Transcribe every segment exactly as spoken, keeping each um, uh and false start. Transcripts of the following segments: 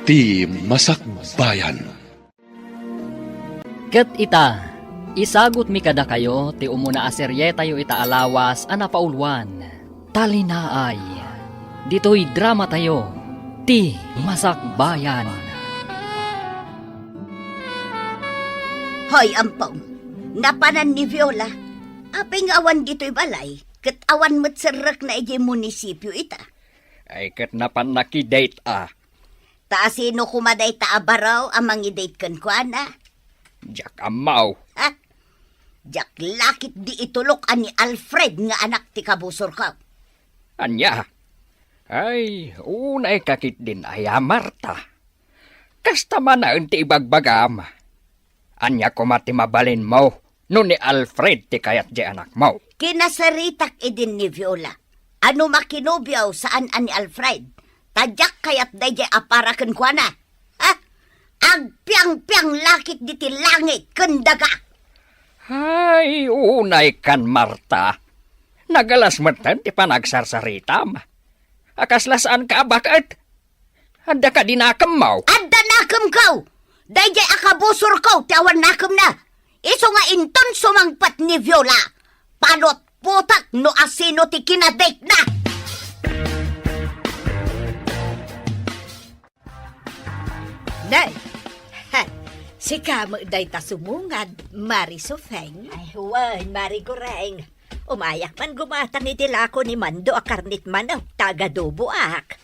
Ti Masakbayan. Ket ita, isagutmi kadakayo ti umuna a serietayo ita a lawas a napauluan, Talinaay. Ditoy dramatayo, Ti Masakbayan. Hoy, Ampong, napanan ni Viola. Apay nga awan ditoy balay, ket awan met serrekna idiay munisipio ita. Ay, ket napan nakidate a. Ta asino koma dayta a baro a mangidate kenkuana? Diak ammo. Ha? Diak lakit di itulok a ni Alfred nga anak ti kabusorko. Ania? Ay, unay kakit din aya, Marta. Kasta manaen ti ibagbagam. Ania koma ti mabalinmo no ni Alfred ti kayat diay anakmo? Kinasaritak idin ni Viola a no makinobio saan a ni Alfred, ta diak kayat daydiay a para kenkuana. Ha? Agpiangpiang lakit diti langit ken daga. Ay, unay kan, Marta. Nagalas metten ti panagsarsaritam. A kasla saanka a baket? Adda kadi nakemmo? Adda nakemko! Daydiay a kabusorko ti awan nakemna. Isu nga inton sumangpet ni Viola, panutputak no asino ti kinadatena. Nay, ha, sika met dayta sumungad, Mari Sofeng? Ay, wen, Mari Goreng. Umayak man gumatang iti lako ni Mando a karnit manok, ta agadoboak.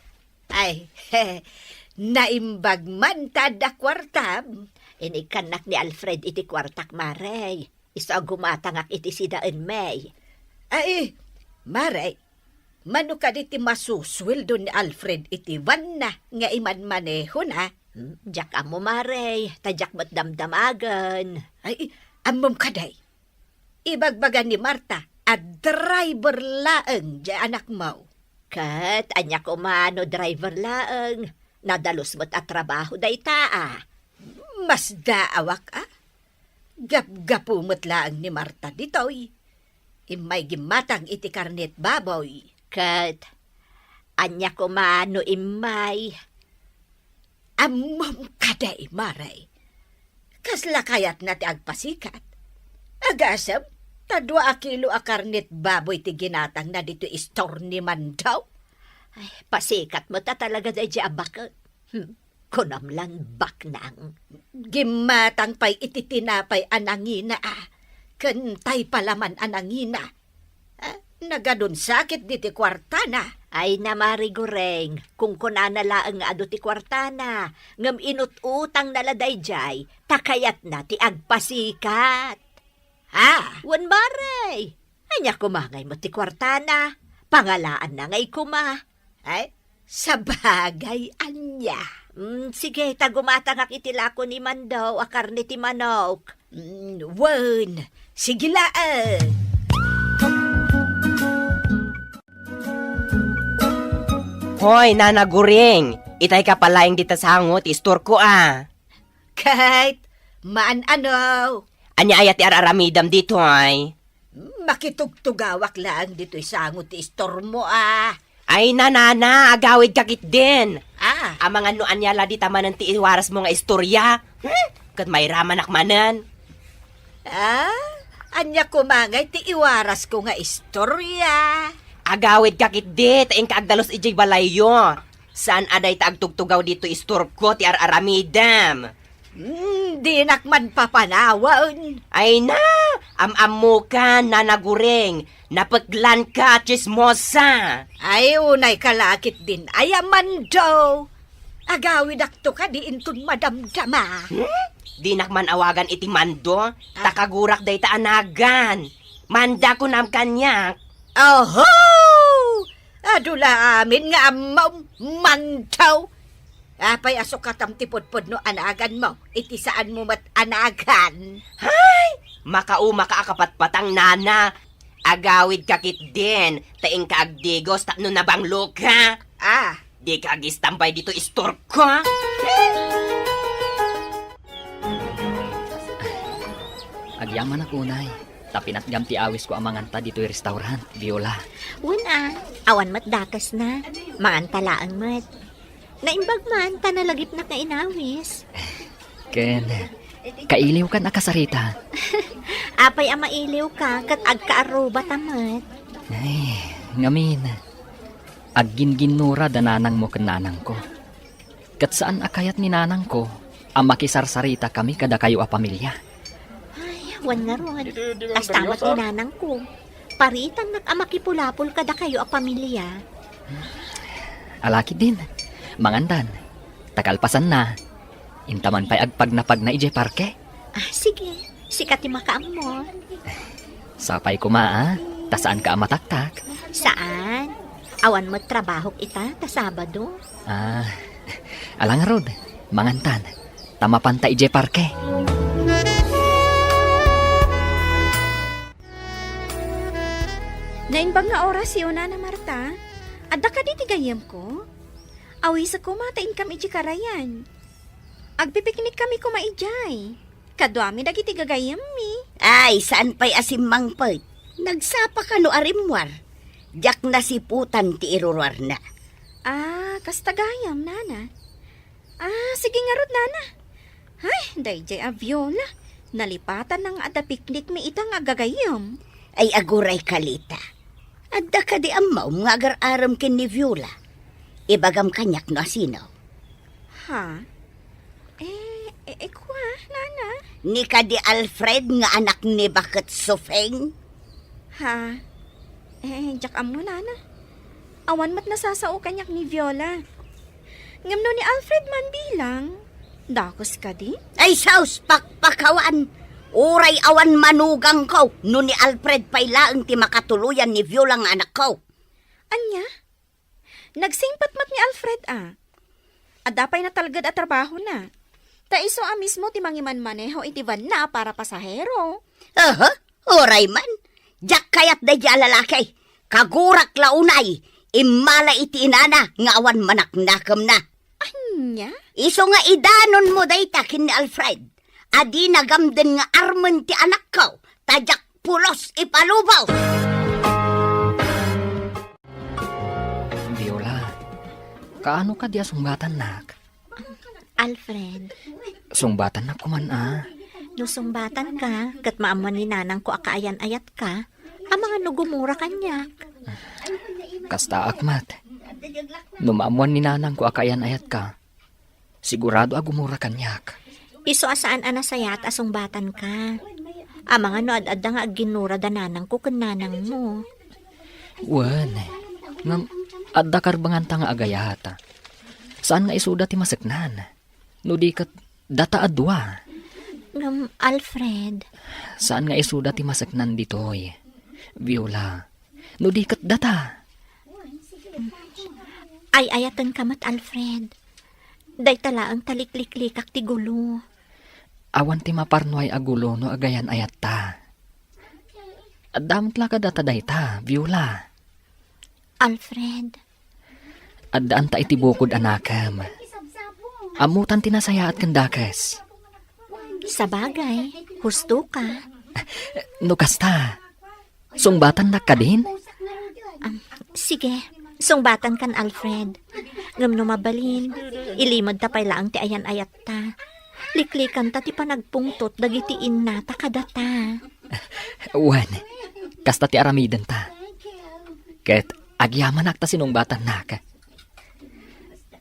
Ay, naimbag man ta adda kuartam. Inikkannak ni Alfred iti kuartak, Mare. Isu a gumatangak iti sidaenmi. Ay, Mare, mano kadi ti masusueldo ni Alfred iti vanna nga imanmanehona? Hmm, diak ammo, Mare, ta diak met damdamagen. Ay, ammom kadi? Ibagbaga ni Marta a driver laeng diay anakmo. Ket ania koma no driver laeng? Nadalus met a trabaho dayta a. Masdaawak a. Gapgapu met laeng ni Marta ditoy. Immay gimmatang iti karnet baboy. Ket ania koma no immay? Ammom kadi, Mare? Kasla kayatna ti agpasikat? Agasem, ta dua a kilo a karnet baboy ti ginatangna ditoy istor ni Mando. Ay, pasikat met a talaga daydiay a baket. Hmm, kunam lan baknang. Gimmatang pay iti tinapay a nangina a, ken tay palaman a nangina. Ah, nagadun sakit diti kuartana. Ay na, Mari Goreng, kunkunana laeng nga adu ti kuartana, ngem inut-utangna la daydiay, ta kayatna ti agpasikat. Ah! Wen, Mare, ania koma ngay met ti kuartana? Pangalaanna ngay koma. Ay, sabagay, ania? Mm, sige, ta gumatangak iti lako ni Mando a karne ti manok. Mm, wen, sige laeng. Hoy, Nana Guring, itay ka palaeng dita sango ti istorko a. Ket, maan-ano? Ania aya ti ar-aramidem ditoy? Makitugtugawak laeng ditoy sango ti istormo a. Ay, nanana, agawidka ketdin. Ah. Amangan no ania la dita manen ti iwarasmo nga istoria. Hmm? Ket mairamanak manen. Ah, ania koma ngay ti iwarasko nga istoria? Agawidka ketdi, ta inka agdalus idiay balayyo. Saan a dayta agtugtugaw ditoy istorko ti ar-aramidem. Hmm, dinak man papanawen. Ay na, am-ammokan, Nana Guring, napeklanka, tsismosa. Ay, unayka la ketdin aya, Mando. Agawidakto kadi inton madamdama. Hmm? Dinak man awagan iti Mando, ta kagurak dayta a nagan. Manda kunam kaniak. Oho! Adu la amin nga ammom, Mando. Apay a sukatam ti pudpudno a naganmo, iti saanmo met a nagan? Hay! Makaumaka a kapatpatang, nana. Agawidka ketdin, ta inka agdigos tapno nabangloka. Ah. Dika agistambay ditoy istorko. Agyamanak unay, ta pinatgam ti awisko a manganta ditoy restaurant, Viola. Wen a, awan met dakesna. Manganta laeng met. Naimbag man, ta nalagipnak nga inawis. Ken, kailiwkan a kasarita. Apay a mailiwka, ket agkaarrubatam met. Ay, ngamin, agginginnura da nanangmo ken nanangko. Ket saan a kayat ni nanangko a makisarsaritakami kadakayo a pamilia. Ay, wen ngarud, kasta met ni nanangko. Paritannak a makipulapol kadakayo a pamilia. Ala ketdin, mangandan. Ta kalpasanna, inta man pay agpagnapagna idiay parke. Ah, sige. Sika ti makaammo. Sapay koma, a, ta saanka a mataktak. Saan? Awan met trabahok ita ta Sabado. Ah, ala ngarud, mangantan. Ta mapanta idiay parke. Naimbag nga orasyo, Nana Marta. Adda kadi ti gayyemko? Awisek koma ta inkam idiay karayan. Agpipiknikkami koma idiay. Kaduami dagiti gagayyemmi. Ay, saan pay a simmangpet? Nagsapa kano a rimmuar? Diak nasiputan ti iruruarna. Ah, kasta gayam, Nana. Ah, sige ngarud, Nana. Ay, daydiay a Viola. Nalipatanna nga adda piknikmi ita nga gagayyem. Ay, aguray, Kalita. Adda kadi ammom nga agar-arem ken ni Viola? Ibagam kaniak no asino. Ha? Eh, eh, eh, kua, Nana? Ni kadi Alfred nga anak ni Baket Sufeng? Ha? Eh, diak ammo, Nana. Awan met nasasao kaniak ni Viola. Ngem no ni Alfred man bilang, dakes kadi? Ay, sus, pakpakawan! Uray awan manugangko no ni Alfred pay laeng ti makatuloyan ni Viola nga anakko. Ania? Nagsingpet met ni Alfred a. Adda pay natalged a trabahona. Ta isu a mismo ti mangimanmaneho iti vanna a para pasahero. Aha, uray man. Diak kayat daydiay a lalaki. Kagurak la unay, immala iti inana nga awan manaknakemna. Ania? Isu nga idanonmo dayta ken ni Alfred. A dina gamden nga armen ti anakko, ta diak pulos ipalubo. Viola, kaano kadi a sungbatannak? Alfred. Sungbatannak koman a. No sungbatanka, ket maammuan ni nanangko a kaayan-ayatka, amangan no gumura kaniak. Kastaak met. No maammuan ni nanangko a kaayan-ayatka, sigurado a gumura kaniak. Isu a saan a nasayaat a sungbatanka. Amangan no ad-adda nga agginnura da nanangko ken nanangmo. Wen, ngem adda karbenganta nga agayat. Saan nga isuda ti maseknan. No di ket data a dua. Ngem, Alfred. Saan nga isuda ti maseknan ditoy, Viola. No di ket data. Ay-ayatenka met, Alfred. Dayta laeng ta likliklikak ti gulo. Awan ti maparnuay a gulo no agayan-ayatta. Adda met la kadata dayta, Viola. Alfred. Addaan ta iti bukod a nakem. Ammotan ti nasayaat ken dakes. Sabagay, husto ka. No kasta, sungbatannak kadin? Am, sige, sungbatankan, Alfred. Ngem no mabalin, ilimedta pay laeng ti ayan-ayatta. Liklikanta ti panagpungtot dagiti innata kadata. Wen, kasta ti aramidenta. Ket agyamanak ta sinungbatannak.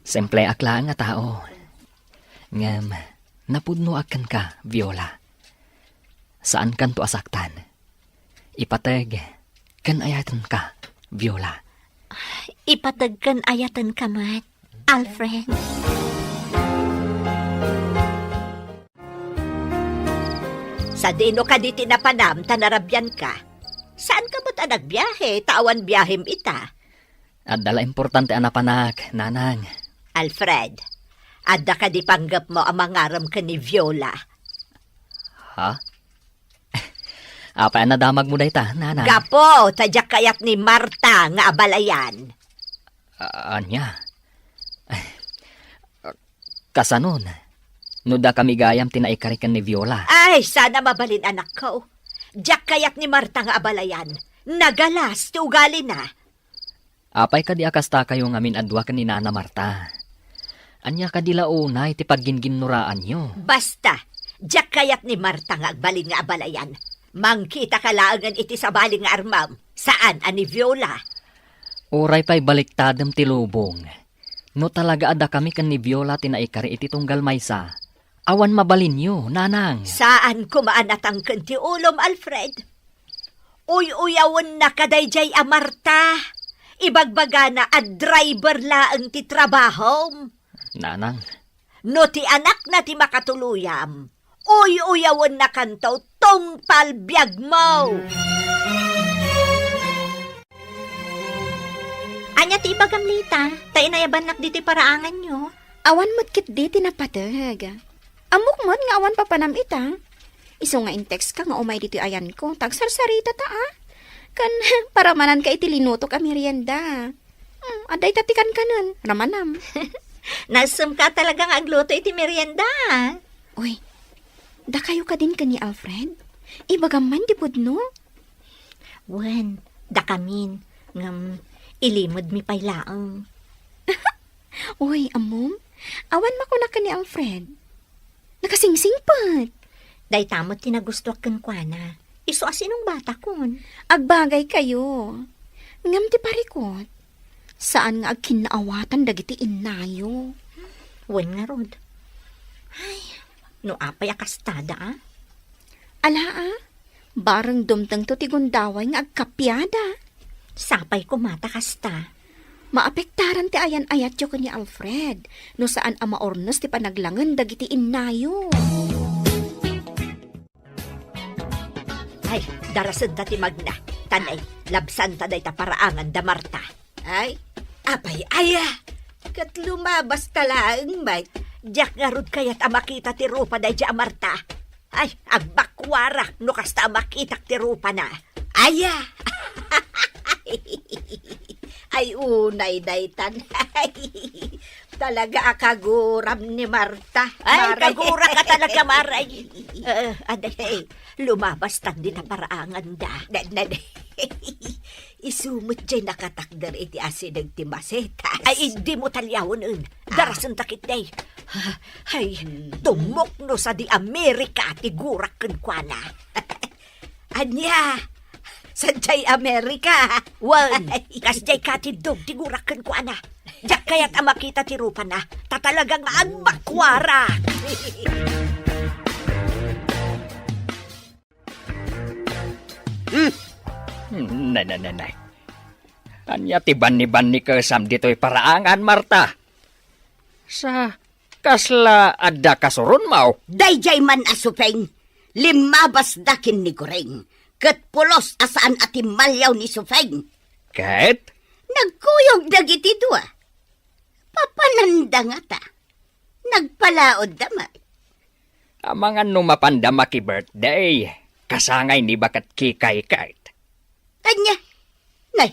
Simpleak laeng a tao. Ngem napudnoak kenka, Viola. Saankanto a saktan. Ipateg ken ayatenka, Viola. Ipateg ken ayatenka met, Alfred. Sadino kadi ti napanam ta narabianka? Saanka met a nagbiahe ta awan biahem ita? Adda la importante a napanak, nanang. Alfred, adda kadi panggepmo a mangarem ken ni Viola? Ha? Apay a nadamagmo dayta, nanang? Gapu ta diak kayat ni Marta nga abalayan. A-, ania? Kasanon, no dakami gayam ti naikari ken ni Viola? Ay, sana mabalin, anakko. Diak kayat ni Marta nga abalayan. Nagalas ti ugalina. Apay kadi a kastakayo ngamin a dua ken ni Nana Marta? Ania kadi la unay ti pagginginnoraanyo? Basta, diak kayat ni Marta nga agbalin nga abalayan. Mangkitaka laengen iti sabali nga armam, saan a ni Viola. Uray pay baliktadem ti lubong. No talaga a dakami ken ni Viola ti naikari iti tunggal maysa, awan mabalinyo, nanang. Saan koma a natangken ti ulom, Alfred. Uy-uyawenna kadaydiay a Marta. Ibagbagana a driver laeng ti trabahom. Nanang. No ti anakna ti makatuluyam, uy-uyawennakanto tungpal biagmo. Ania ti ibagam, Lita? Ta inayabannak ditoy paraanganyo. Awan met ketdi ti napateg. Ammok met nga awan papanam ita. Isu nga in-text ka nga umay ditoy ayanko, ta agsarsarita ta, a. Ken paramananka iti linutok a merienda. Hmm, adda ita ti kankanen, ramanam. Nasemka talaga nga agluto iti merienda. Uy, dakayo kadin ken ni Alfred? Ibagam man ti pudno? Wen, dakamin, ngem ilimedmi pay laeng. Uy, ammom, awan makunak ken ni Alfred. Nakasingsingpet. Dayta met ti nagustuak kenkuana. Isu a sinungbatakon. Agbagaykayo. Ngem ti parikut, saan nga agkinnaawatan dagiti innayo. Wen ngarud. Ay, no apay a kastada, a? Ala, a? Bareng dumtengto ti gundaway nga agkapiada. Sapay koma ta kasta. Maapektaran ti ayan-ayatyo ken ni Alfred no saan a maurnos ti panaglangen dagiti innayo. Ay, darasenta ti magna. Tanay, labsanta dayta paraangan da Marta. Ay, apay aya? Ket lumabasta laeng met. Diak ngarud kayat a makita ti rupa daydi a Marta. Ay, agbakuarak no kasta a makitak ti rupana. Aya! Ay, unay daytan. Talaga a kaguram ni Marta. Ay, Mare. Kaguraka talaga, Mare. Eh, aday, lumabastan dita paraanganda. Na, na, Isu met jay nakatakder iti asideg ti masetas. Ay, dimo talyawen. Ah. Darasenta ketdi. Ay, hmm. Tumukno sadi Amerika ti gurak kenkuana. Ania? Sadiay Amerika? Wen, ay. Kasdiay katiddog ti gurak kenkuana. Diak kayat a makita ti rupana, ta talaga nga agbakuarak. Hmm. Nay, nay, nay, nay. Ania ti banni-bannikesam ditoy paraangan, Marta? Sa kasla adda kasuronmo? Daydiay man a Supeng, limmabasda ken ni Guring, ket pulos a saan a timmalliaw ni Supeng. Ket? Nagkuyog dagiti dua. Papananda ngata. Nagpalaodda met. Amangan no mapanda maki-birthday, kasangay ni baket Kikay ket. Ania? Nay,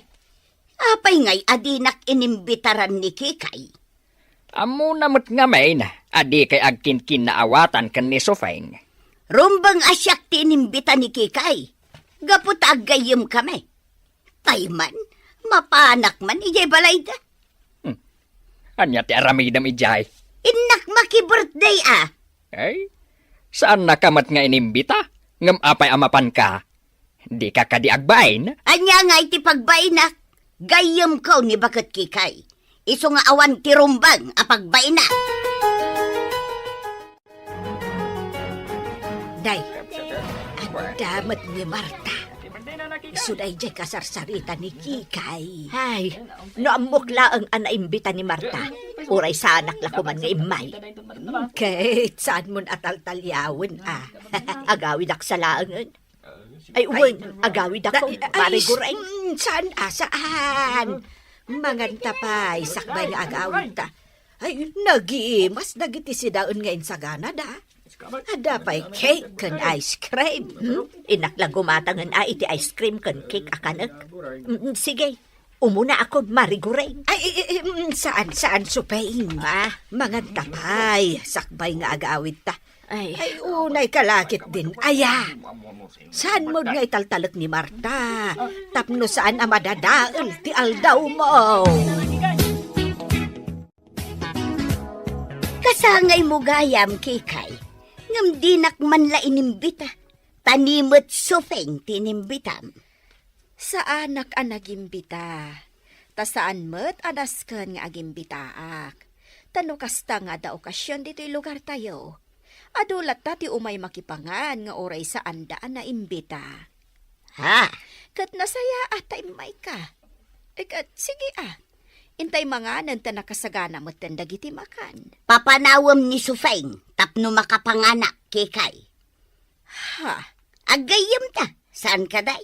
apay ngay a dinak inimbitaran ni Kikay? Ammona met ngamin a dikay agkinkinnaawatan ken ni Sofeng. Rumbeng a siak ti inimbita ni Kikay, gapu ta aggayyemkami. Tay man, mapanak man idiay balayda. Hmm. Ania ti aramidem idiay? Innak maki-birthday a. Ay, saannaka met nga inimbita, ngem apay a mapanka? Dika kadi agbain? Ania nga iti pagbainak? Gayyemko ni baket Kikay. Isu nga awan ti rumbeng a pagbainak. Day, adda met ni Marta. Isu daydiay kasarsarita ni Kikay. Ay, no ammok laeng a naimbita ni Marta, uray saanak la koman nga immay. Ket saanmon a taltaliawen a. Agawidak sa laengen. Ay, wen, agawid ako. Ay, ay, Mare Guray. Mm, saan, ah, saan? Manganta pay, sakbay nga agawid ta. Ay, nagimas dagiti sidaen nga insaganada. Adda pay cake ken ice cream. Hmm? Innak la gumatangen a iti ice cream ken cake a kanek. Mm, sige. Umuna ako, Mare Guray. Ay, eh, eh, mm, saan, saan, Supeng? Ah. Manganta pay, sakbay nga agawid ta. Ay. Ay, unay ka lakit din. Aya, saanmo nga italtalek ni Marta? Tapno saan a madadael ti aldawmo. Ta sangaymo gayam, Kikay, ngem dinak man la inimbita, ta ni met Sufeng ti inimbitam. Saanak a nagimbita, ta saan met a nasken nga agimbitaak. Ta no kasta nga adda okasion ditoy lugartayo, adu latta ti umay makipangan nga uray saanda a naimbita. Ha? Ket nasayaat ta immayka. E, ket sige a. Intay manganen ta nakasagana metten dagiti makan. Papanawem ni Sufeng tapno makapanganak, Kikay. Ha? Aggayyemta, saan kadi?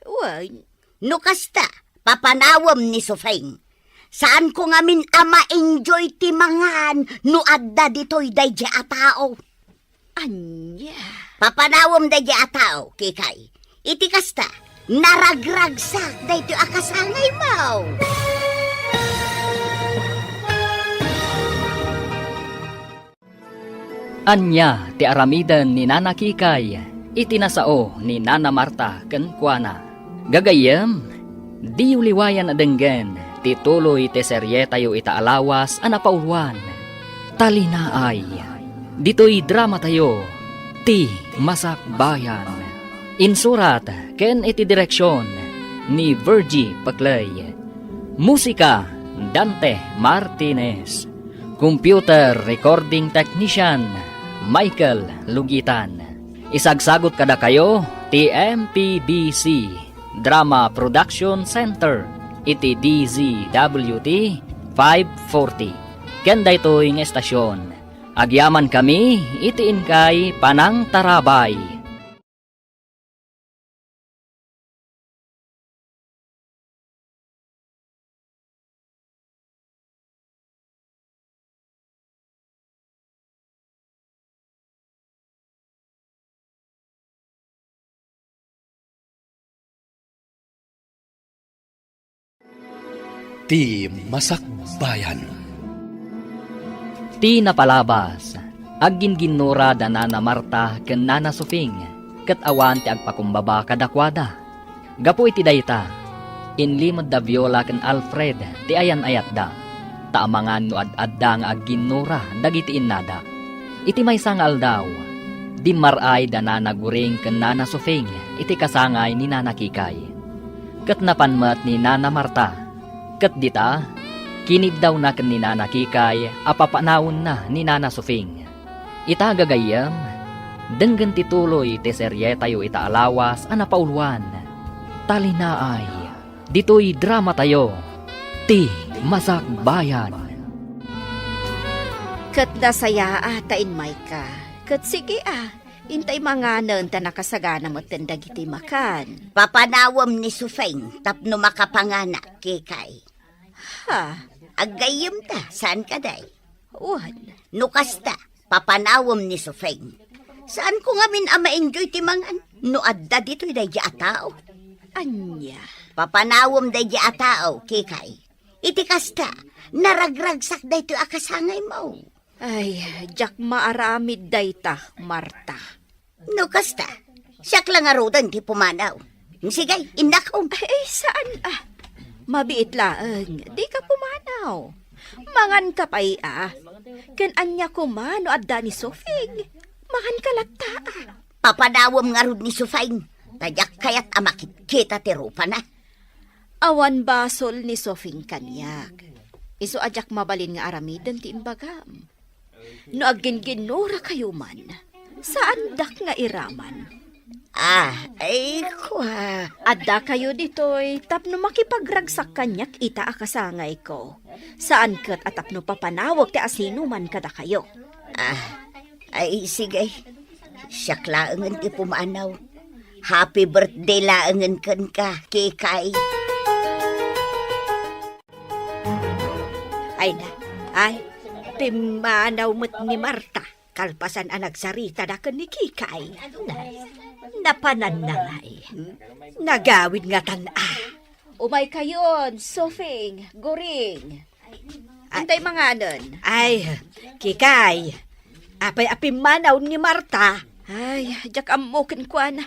Wen. No kasta, papanawem ni Sufeng. Saanko ngamin a ma-enjoy ti mangan no adda ditoy daydi a tao. Ania? Papanawem daydi a tao, Kikay. Iti kasta, naragragsak daytoy a kasangaymo. Ania ti aramiden ni Nana Kikay iti nasao ni Nana Marta kenkuana? Gagayyem, diyo liwayan a denggen ti tuloy ti serietayo ita a lawas a napauluan, Talinaay. Ditoy dramatayo, Ti Masakbayan. Insurat ken iti direksion ni Virgie Paclay. Musika, Dante Martinez. Computer Recording Technician, Michael Lugitan. Isagsagut kadakayo ti M P B C Drama Production Center iti D Z W T five forty. Ken daytoy nga estasion, agyamankami iti inkay panangtarabay. Ti Masakbayan. Ti napalabas, agginginnura da Nana Marta ken Nana Sufing, ket awan ti agpakumbaba kadakuada. Gapu iti dayta, inlimed da Viola ken Alfred ti ayan-ayatda, ta amangan no ad-adda nga agginnura dagiti innada. Iti maysa nga aldaw, dimmar-ay da Nana Guring ken Nana Sufing iti kasangay ni Nana Kikay. Ket napan met ni Nana Marta, ket dita, kiniddawna ken ni Nana Kikay a papanawenna ni Nana Sufing. Ita gagayyem, denggen ti tuloy ti serietayo ita a lawas a napauluan, Talinaay. Ditoy dramatayo, Ti Masakbayan. Ket nasayaat ta immayka. Ket sige a, intay manganen ta nakasagana metten dagiti makan. Papanawem ni Sufeng tapno makapanganak, Kikay. Ha? Aggayyemta, saan kadi? Wen. No kasta, papanawem ni Sufeng. Saanko ngamin a ma-enjoy ti mangan no adda ditoy daydi a tao. Ania? Papanawem daydi a tao, Kikay. Iti kasta, naragragsak daytoy a kasangaymo. Ay, diak maaramid dayta, Marta. No kasta, siak la ngaruden ti pumanaw. Sige, innakom. Ay, saan a? Mabiit laeng, dika pumanaw. Manganka pay a. Ken ania koma no adda ni Sofing? Manganka latta a. Papanawem ngarud ni Sofing, ta diak kayat a makitkita ti rupana. Awan basol ni Sofing kaniak. Isu a diak mabalin nga aramiden ti imbagam. No agginginnurakayo man, saandak nga iraman. Ah, ay, kua. Addakayo ditoy tapno makipagragsak kaniak ita a kasangayko. Saan ket a tapno papanawek ti asinoman kadakayo. Ah, ay, sige. Siak laengen ti pumanaw. Happy birthday laengen kenka, Kikay. Ay na, ay, pimmanaw met ni Marta, kalpasan a nagsaritada ken ni Kikay. Nay, napananna ngay. Nagawid ngatan a. Umaykayon, Sofing, Guring. Ay. Intay manganen. Ay, Kikay, apay a pimmanaw ni Marta? Ay, diak ammo kenkuana.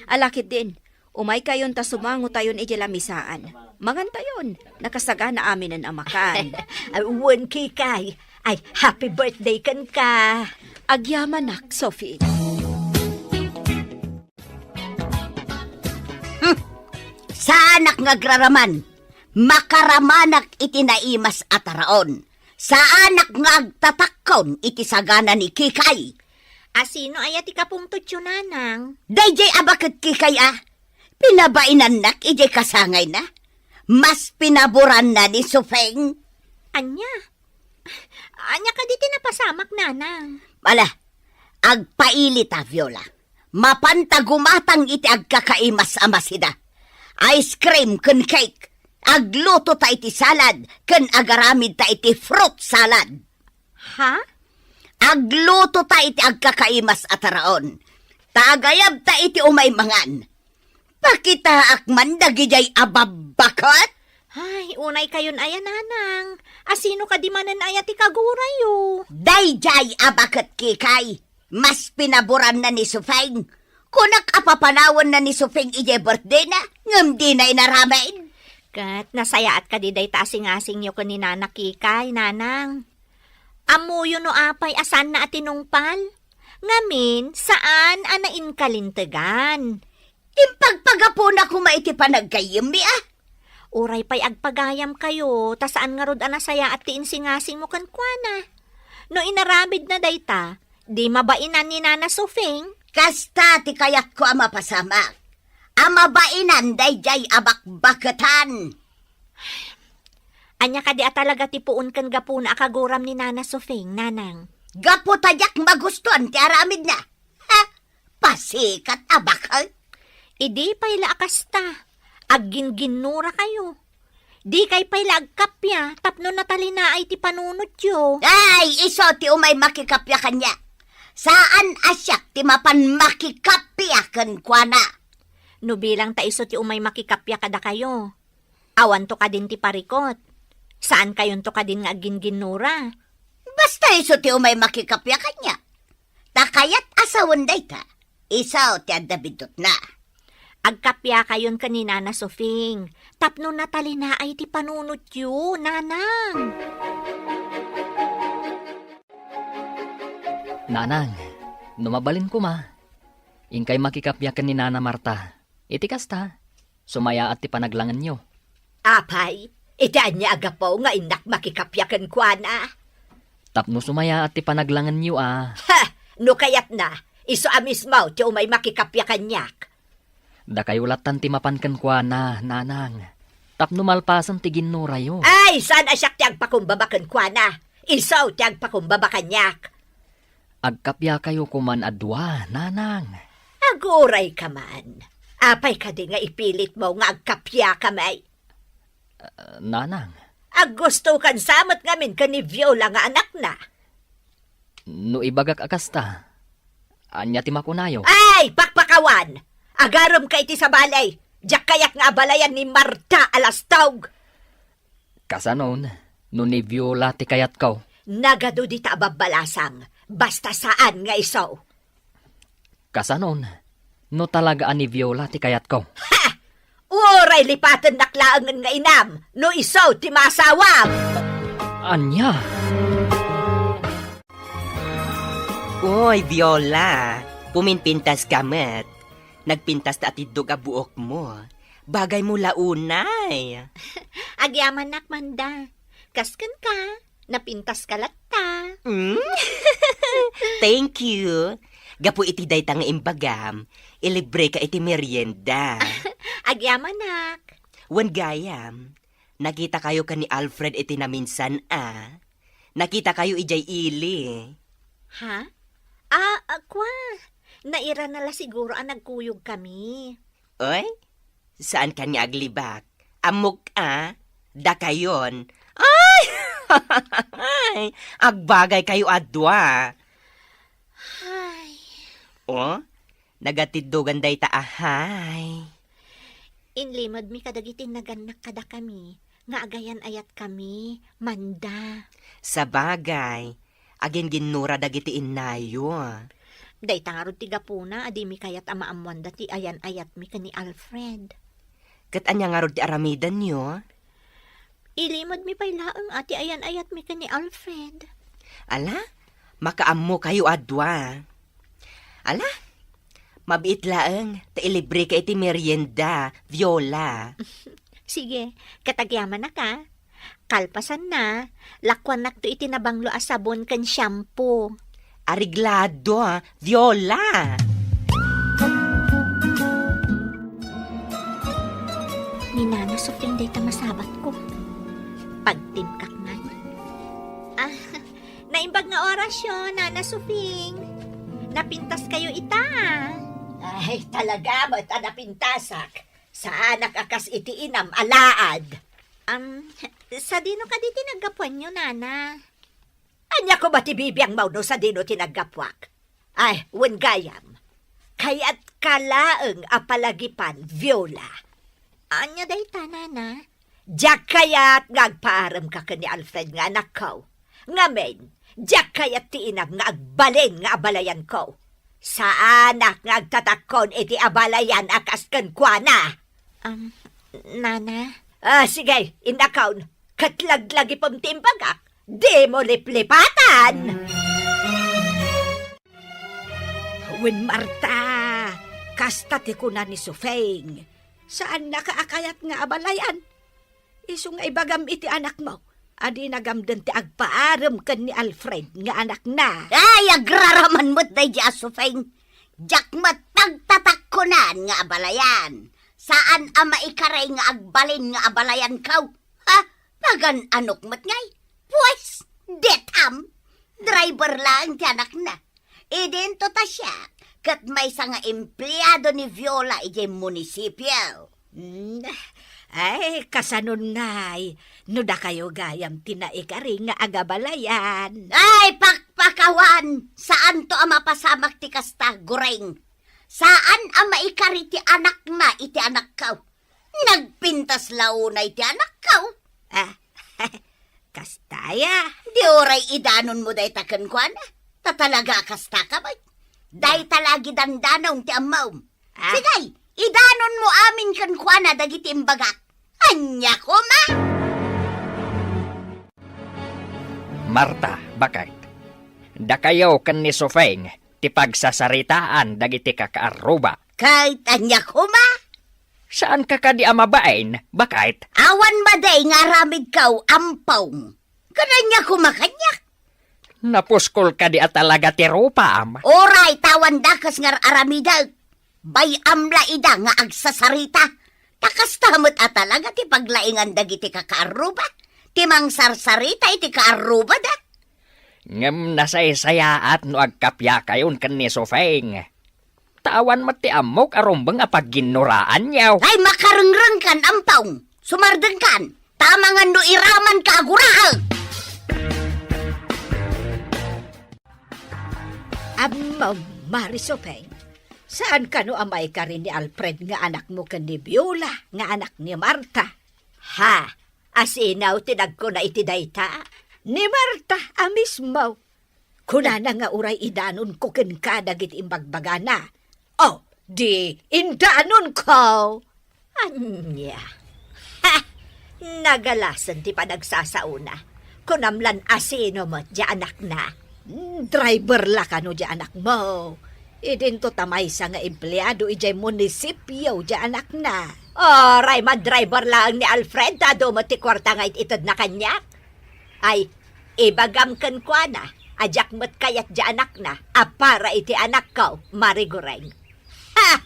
Ala ketdin, umaykayon ta sumangotayon idiay lamisaan. Mangantayon, nakasagana aminen a makan. Ay, wen, Kikay, Ay, happy birthday kenka. Agyamanak, Sophie. Hmm. Saanak nga agraraman. Makaramanak iti naimas a taraon. Saanak nga agtatakkon iti sagana ni Kikay. A sino aya ti kapungtotyo, Nanang? Daydiay a baket Kikay a. Pinabainannak idiay kasangayna. Mas pinaboranna ni Sofeng. Ania? Ania kadi ti napasamak, Nanang? Ala, agpaili ta, Viola. Mapanta gumatang iti agkakaimas a masida. Ice cream ken cake. Agluto ta iti salad ken agaramid ta iti fruit salad. Ha? Agluto ta iti agkakaimas a taraon. Ta agayab ta iti umay mangan. Pakitaak man dagidiay a babbaket. Ay, unay kayon aya, Nanang. A sino kadi manen aya ti kagurayo? Daydiay a baket Kikay. Mas pinaboranna ni Sofeng. Kunak a papanawanna ni Sofeng idiay birthdayna, ngem dina inaramid. Ket nasayaat kadi dayta a singasingyo ken ni Nana Kikay, Nanang? Ammoyo no apay a saanna a tinungpal? Ngamin, saan a nainkalintegan. Impagpagapuna koma iti panaggayyemmi, a? Uray pay agpagayamkayo, ta saan ngarud a nasayaat ti insingasingmo kenkuana. No inaramidna dayta, di mabainan ni Nana Sofing. Kasta ti kayatko a mapasamak. A mabainan daydiay a bakbaketan. Ania kadi a talaga ti puon ken gapuna a kaguram ni Nana Sofing, Nanang? Gapu ta diak magustuan ti aramidna. Ha? Pasikat a bakal? Idi pay la a kasta, agginginnurakayo. Dikay pay la agkappia tapno natalinaay ti panunotyo. Ay, isu ti umay makikappia kaniak. Saan a siak ti mapan makikappia kenkuana. No bilang ta isu ti umay makikappia kadakayo, awanto kadin ti parikot. Saankayonto kadin nga agginginnura. Basta isu ti umay makikappia kaniak. Ta kayat a sawen dayta, isu ti adda biddutna. Agkappiakayon ken ni Nana Sofing, tapno natalinaay ti panunotyo, Nanang. Nanang, no mabalin koma, inkay makikappia ken ni Nana Marta. Iti kasta, sumayaat ti panaglangenyo. Apay, iti ania a gapu nga innak makikappia kenkuana? Tapno sumayaat ti panaglangenyo a. Ha! No kayatna, isu a mismo ti umay makikappia kaniak. Dakayo lattan ti mapan kenkuana, Nanang. Tapno malpasen ti ginnurayo. Ay, saan a siak ti agpakumbaba kenkuana. Isu ti agpakumbaba kaniak. Agkappiakayo koman a dua, Nanang. Agurayka man. Apay kadi nga ipilitmo nga agkappiakami? Ah, Nanang. Aggustokan sa met ngamin ken ni Viola nga anakna. No ibagak a kasta, ania ti makunayo? Ay, pakpakawan! Agaremka iti sabali! Diak kayat nga abalayan ni Marta a lastog! Kasanon, no ni Viola ti kayatko? Nagadu dita a babbalasang, basta saan nga isu. Kasanon, no talaga a ni Viola ti kayatko? Ha! Uray lipatennak laengen nga inam, no isu ti maasawam! Ania? Uy, Viola, puminpintas ka met. Nagpintas ta atiddog a buokmo. Bagaymo la unay. Agyamanak, Manda. Kas kenka, napintas ka latta. Mm? Thank you. Gapu iti dayta nga imbagam, ilibre ka iti merienda. Agyamanak. Wen gayam, nakita kayo ken ni Alfred iti naminsan a. Nakita kayo idiay ili. Ha? Ah, ah, kwa. Nairana la siguro a nagkuyog kami. Oy, saan ka nga aglibak? Ammok a, dakayon. Ay! Ay, agbagay kayo a dua. Ay. Oh, nagatiddogan dayta a hay. Inlimedmi kadagiti nagannak kadakami nga agayan-ayatkami, Manda. Sabagay, aginginnura dagiti innayo. Dayta ngarud ti gapuna a dimi kayat a maammoanda ti ayan-ayatmi ken ni Alfred. Ket ania ngarud ti aramidenyo? Ilimedmi pay laeng a ti ayan-ayatmi ken ni Alfred. Ala, makaammokayo a dua. Ala, mabiit laeng ta ilibreka iti merienda, Viola. Sige, ket agyamanak a. Kalpasanna, lakuanakto iti nabanglo a sabon ken shampoo. Areglado, a, Viola! Ni Nana Sofing dayta masabatko. Pagtimkak man. Ah, naimbag nga orasyo, Nana Sofing. Napintaskayo ita. Ay, talaga met a napintasak. Saanak a kas iti inam a laad. Am, sadino kadi ti naggapuanyo, Nana? Ania koma ti bibiangmo no sadino ti naggapuak? Ay, wen gayam. Kayatka laeng a palagipan, Viola. Ania dayta, Nana? Diak kayat nga agpaaremka ken ni Alfred nga anakko. Ngamin, diak kayat ti inam nga agbalin nga abalayanko. Saanak nga agtatakkon iti abalayan a kas kenkuana. Um, Nana? Ah, sige, innakon. Ket laglagipem ti imbagak. Dimo liplipatan! Wen, Marta, kasta ti kuna ni Sufeng. Saannaka a kayat nga abalayan. Isu nga ibagam iti anakmo a dina gamden ti agpaarem ken ni Alfred nga anakna. Ay, agraraman met daydi a Sufeng. Diak met pagtatakkonan nga abalayan. Saan a maikari nga agbalin nga abalayanko. Ha? Pagan-anok met ngay? Pues, detam! Driver laeng ti anakna. Idinto ta siak, ket maysa nga empleado ni Viola idiay munisipio. Hmm, ay, kasanon ngay, no dakayo gayam ti naikari nga agabalayan. Ay, pakpakawan! Saanto a mapasamak ti kasta, Goreng. Saan a maikari ti anakna iti anakko. Nagpintas la unay ti anakko. Ah, kasta ya. Di uray idanonmo dayta kenkuana. Ta talaga a kastaka met. Dayta la gidandanom ti ammom. Ah. Sige, idanonmo amin kenkuana dagiti imbagak. Ania koma? Marta, baket. Dakayo ken ni Sufeng ti pagsasaritaan dagiti kakaarruba. Ket ania koma? Saanka kadi a mabain, baket? Awan madi nga aramidko, Ampong. Ket ania koma kaniak? Napuskol kadi a talaga ti rupam? Uray, ta awan dakes nga aramidek. Bay-am la ida nga agsasarita. Ta kasta met a talaga ti paglaingan dagiti kakaarruba. Ti mangsarsarita iti kaarrubada. Ngem nasaysayaat no agkapiakayon ken ni Sufeng. Ta awan met ti ammok a rumbeng a pagginnoraanyo. Ay, makarengrengkan, Ampong! Sumardengkan! Ta amangan no iramanka a guraek! Ammom, Mari Sufeng, saan kano a maikari ni Alfred nga anakmo ken ni Viola nga anak ni Marta? Ha? Asino ti nagkuna iti dayta? Ni Marta a mismo. Kunana nga uray idanonko kenka dagiti imbagbagana. O, di indanonko. Ania? Ha! Nagalasen ti panagsasaona. Kunam lan asino met diay anakna? Driver la kano diay anakmo. Idinto ta maysa nga empleado idiay munisipio diay anakna. Uray, madriver laeng ni Alfred ta adu met ti kuarta nga it-itedna kaniak. Ay, ibagam kenkuana a diak met kayat diay anakna a para iti anakko, Mari Goreng. Ha!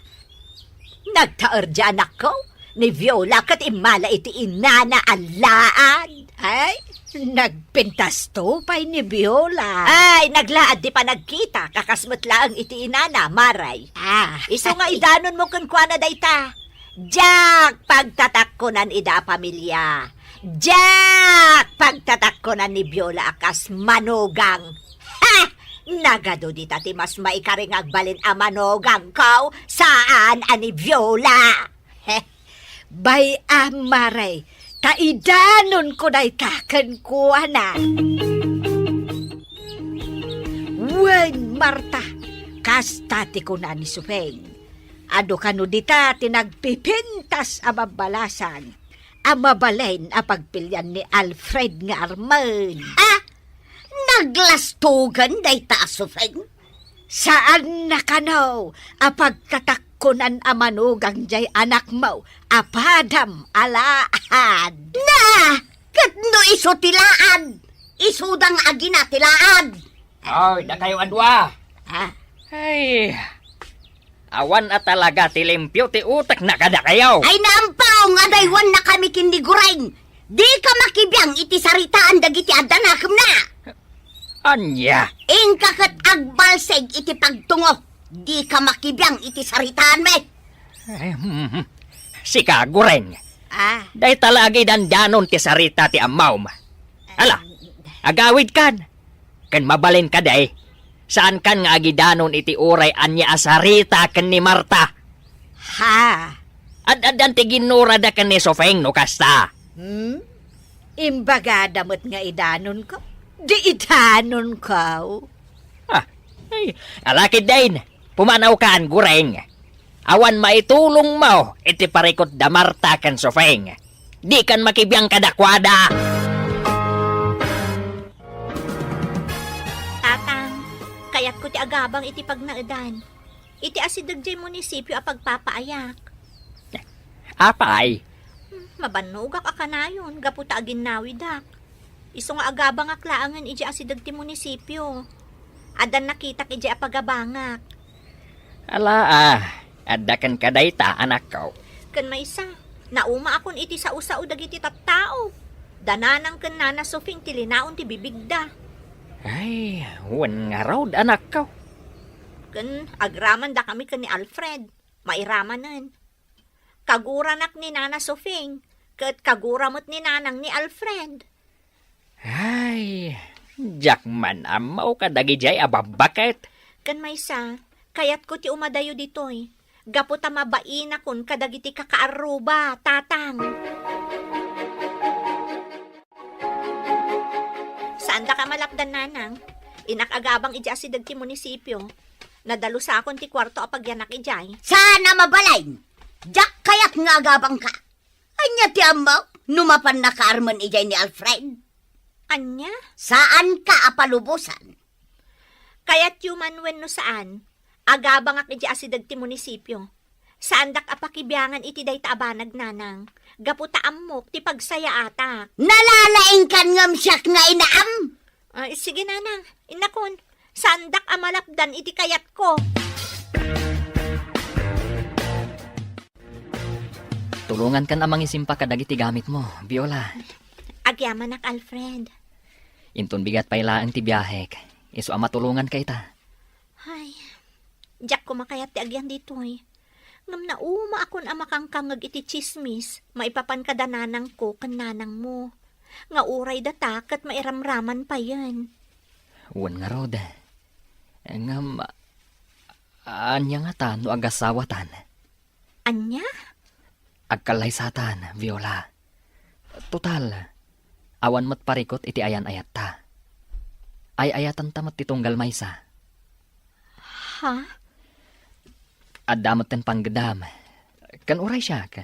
Nagtaer diay anakko ni Viola ket immala iti inana a laad. Ay, nagpintasto pay ni Viola. Ay, naglaad ti panagkita, kakas met laeng iti inana, Mari. Ah. Isu nga idanonmo kenkuana dayta. Diak pagtatakkonan ida a pamilia. Diak pagtatakkonan ni Viola a kas manugang. Ha! Nagadu dita ti mas maikari nga agbalin a manugangko, saan a ni Viola. He. Bay-am, Mari, ta idanonko dayta kenkuana. Wen, Marta, kasta ti kuna ni Sufeng. Adu kano dita ti nagpipintas a babbalasan a mabalin a pagpilian ni Alfred nga armen. Ah! Aglastogan dayta a Sofeng? Saanna kano a pagtatakkonan a manugang jay anakmo a padam a laad? Na! Ket no isu ti laad, isuda nga agina ti laad. Oy, dakayo a dua. Ah. Ay, awan a talaga ti limpio ti utekna kadakayo. Ay, naampaw nga adaywannakami ken ni Gureng. Dika makibiang iti saritaan dagiti adda nakemna. Ania? Inka ket agbalsig iti pagtungo. Dika makibiang iti saritaanmi. Ay, hmm. Sika, Gureng. Ah. Dayta la agidandanon ti sarita ti ammom. Ala, agawidkan. Ken mabalin kadi, saankan nga agidanon iti uray ania a sarita ken ni Marta. Ha? Ad-addan ti ginnurada ken ni Sofeng no kasta. Hmm? Imbagada met nga idanonko? Di idanonko. Ah, ay, ala ketdin, pumanawkan, Gureng. Awan maitulongmo iti parikut da Marta ken Sofeng. Dikan makibiang kadakuada. Tatang, kayatko ti agabang iti pagnaedan. Iti asideg jay munisipio a pagpapaayak. Apay? Hmm, mabannogak a kanayon gapu ta aginnawidak. Isu nga agabangak laengen idiay asideg ti munisipio. Addan nakitak idiay a pagabangak. Ala, ah, adda kenka dayta, anakko. Ken maysa, naumaakon iti sao-sao dagiti tattao. Da Nanang ken Nana Sofing ti linaon ti bibigda. Ay, wen ngarud, anakko. Ken agramandakami ken ni Alfred. Mairamanen. Kaguranak ni Nana Sofing, ket kagura met ni Nanang ni Alfred. Ay, diak man ammo kadagidiay a babbaket. Ken maysa, kayatko ti umadayo ditoy, gapu ta mabainakon kadagiti kakaarruba, Tatang. Saandaka a malapdan, Nanang. Innak agabang idiay asideg ti munisipio. Nadalusakon ti kuarto a pagyanak idiay. Saan a mabalin? Diak kayat nga agabangka. Ania ti ammok no mapan nakaarmen idiay ni Alfred? Ania? Saanka a palubosan. Kayatyo man wenno saan, agabangak idiay asideg ti munisipio. Saandak a pakibiangan iti dayta a banag, Nanang, gapu ta ammok ti pagsayaatak. Nalalaingkan ngem siak nga inaam? Ay, sige, Nanang, innakon, saandak a malapdan iti kayatko. Tulongankan a mangisimpa kadagiti gamitmo, Viola. Agyamanak, Alfred. Inton bigat pay laeng ti biahek, isu a matulonganka ita. Ay, diak koma kayat ti agyan ditoy. Ngem naumaakon a makangkangngeg iti tsismis maipapan kada nanangko ken nanangmo, nga uray data ket mairamraman payen. Wen ngarud. Ngem, ania ngata no agasawatan? Ania? Agkallaysatan, Viola. Total, awan met parikut iti ayan-ayatta. Ay-ayatanta met ti tunggal maysa. Ha? Adda metten panggedam. Ken uray siak,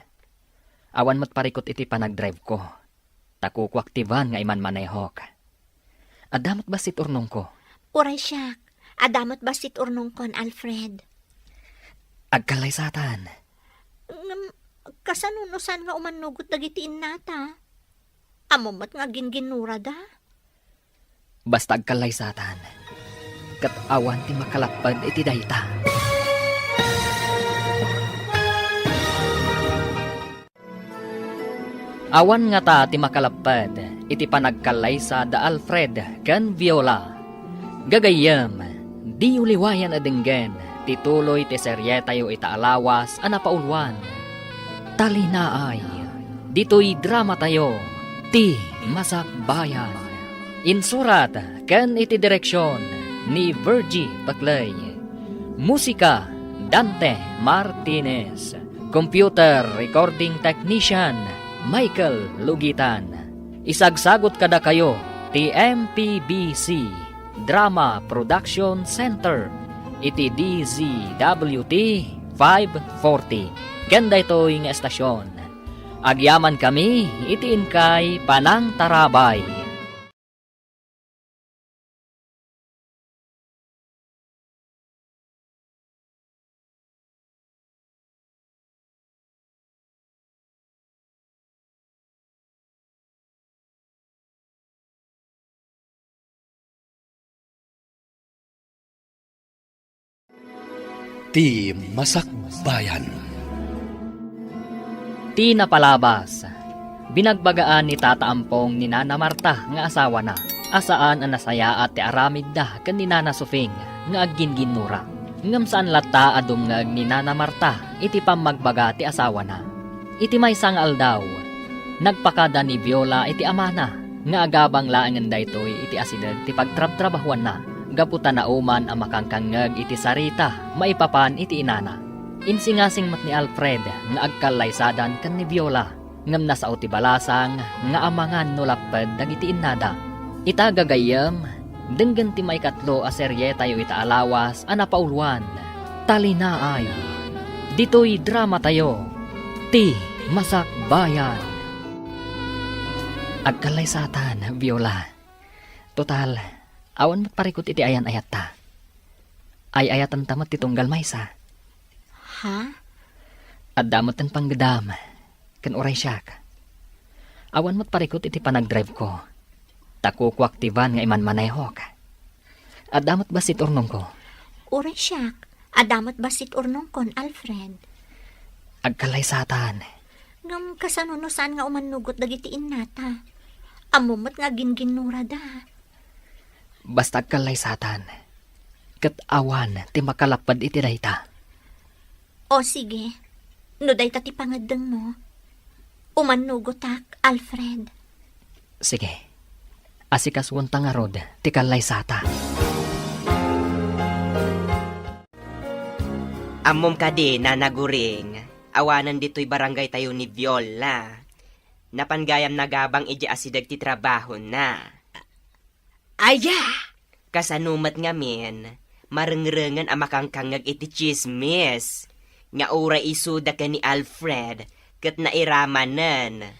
awan met parikut iti panagdriveko. Ta kukuak ti van nga imanmanehok. Adda met bassit urnongko. Uray siak, adda met bassit urnongkon, Alfred. Agkallaysatan. Ngem, kasano no saan nga umannugot dagiti innata? Ammom met nga agingginnurada? Basta agkallaysatan, ket awan ti makalapped iti dayta. Awan ngata ti makalapped iti panagkallaysa da Alfred ken Viola. Gagayyem, diyo liwayan a denggen ti tuloy ti serietayo ita a lawas a napauluan. Talinaay, ditoy dramatayo, Ti Masakbayan. Insurat ken iti direksion ni Virgie Paclay. Musika, Dante Martinez. Computer Recording Technician, Michael Lugitan. Isagsagut kadakayo ti M P B C Drama Production Center iti D Z W T five forty ken daytoy nga estasion. Agyamankami iti inkay panangtarabay. Ti Masakbayan. Ti napalabas, binagbagaan ni Tata Ampong ni Nana Marta nga asawana a saan a nasayaat ti aramidda ken ni Nana Sufing nga agginginnura. Ngem saan latta a dumngeg ni Nana Marta iti pammagbaga ti asawana. Iti maysa nga aldaw, nagpakada ni Viola iti amana nga agabang laengen daytoy iti asideg ti pagtrabtrabahuanna gapu ta nauman a makangkangngeg iti sarita maipapan iti inana. Insingasing met ni Alfred nga agkallaysadan ken ni Viola, ngem nasao ti balasang nga amangan no lapped dagiti innada. Ita, gagayyem, denggen ti maikatlo a serietayo ita a lawas a napauluan, Talinaay. Ditoy dramatayo, Ti Masakbayan. Agkallaysatan, Viola. Total, awan met parikut iti ayan-ayatta. Ay-ayatanta met ti tunggal maysa. Ha? Adda met ti panggedam, ken uray siak. Awan met parikut iti panagdrive-ko. Ta kukuak ti van nga imanmanehok. Adda met bassit urnongko. Uray siak, adda met bassit urnongkon, Alfred. Agkallaysatan. Ngem kasano no saan nga umannugot dagiti innata? Ammom met nga agginginnurada. Basta agkallaysatan. Ket awan ti makalapped iti dayta. O sige, no dayta ti pangeddengmo, umannugotak, Alfred. Sige. Asikasuonta ngarud ti kallaysata. Ammom kadi, Nana Guring, awanen ditoy barangaytayo ni Viola. Napan gayam nagabang idiay asideg ti trabahona. Aya! Kasano met ngamin, marengrengen a makangkangngeg iti tsismis nga uray isuda ken ni Alfred ket nairamanen.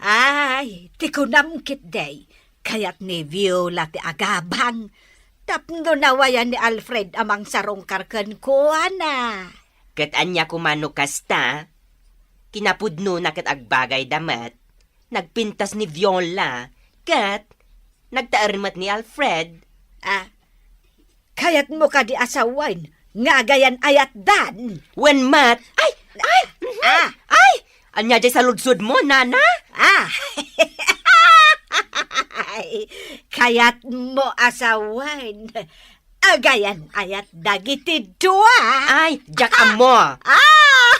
Ay, ti kunam ketdi, kayat ni Viola ti agabang tapno nawayan ni Alfred a mangsarungkar kenkuana. Ket ania koma no kasta? Kinapudnona ket agbagayda met. Nagpintas ni Viola, ket nagtaer met ni Alfred. Ah, kayatmo kadi a sawen nga agayan-ayatdan? Wen met. Ay! Ay! Ah! Ay! Ania jay saludsodmo, Nana? Ah! Ay, kayatmo a sawen. Agayan-ayat dagiti dua. Ay, diak ammo. Ah!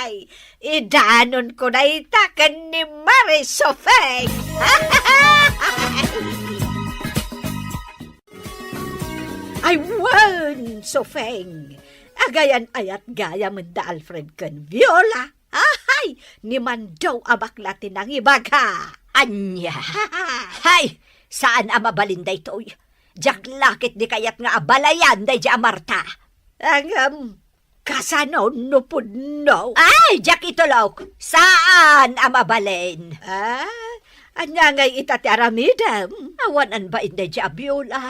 Ay, idanonko dayta ken ni Mari Sofeng. Ay, wen, Sofeng. Agayan-ayat gayam da Alfred ken Viola. Ahay! Ni Mandaw a bakla ti nangibaga. Ania? Hay! Saan a mabalin daytoy. Diak la ketdi kayat nga abalayan daydi a Marta. Ngem, kasano no pudno? Ay, diak itulok. Saan a mabalin. Ah, ania ngay ita ti aramidem? Awan a bain daydi a Viola.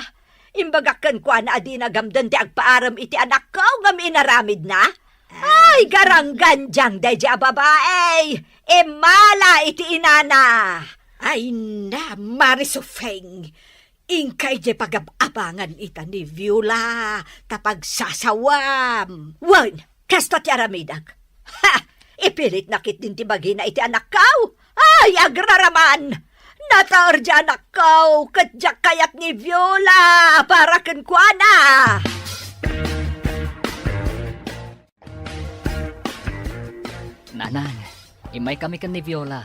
Imbagak kenkuana a dina gamden ti agpaarem iti anakko ngem inaramidna. Ay, garanggandiang daydi a babai! Immala iti inana! Ay na, Mari Sofeng! Inkay diay pagab-abangan ita ni Viola ta pagsasawam. Wen, kasta ti aramidek. Ha! Ipilitna ketdin ti bagina iti anakko. Ay, agraraman! Nataer diay anakko ket diak kayat ni Viola para kenkuana. Nanang, immaykami ken ni Viola.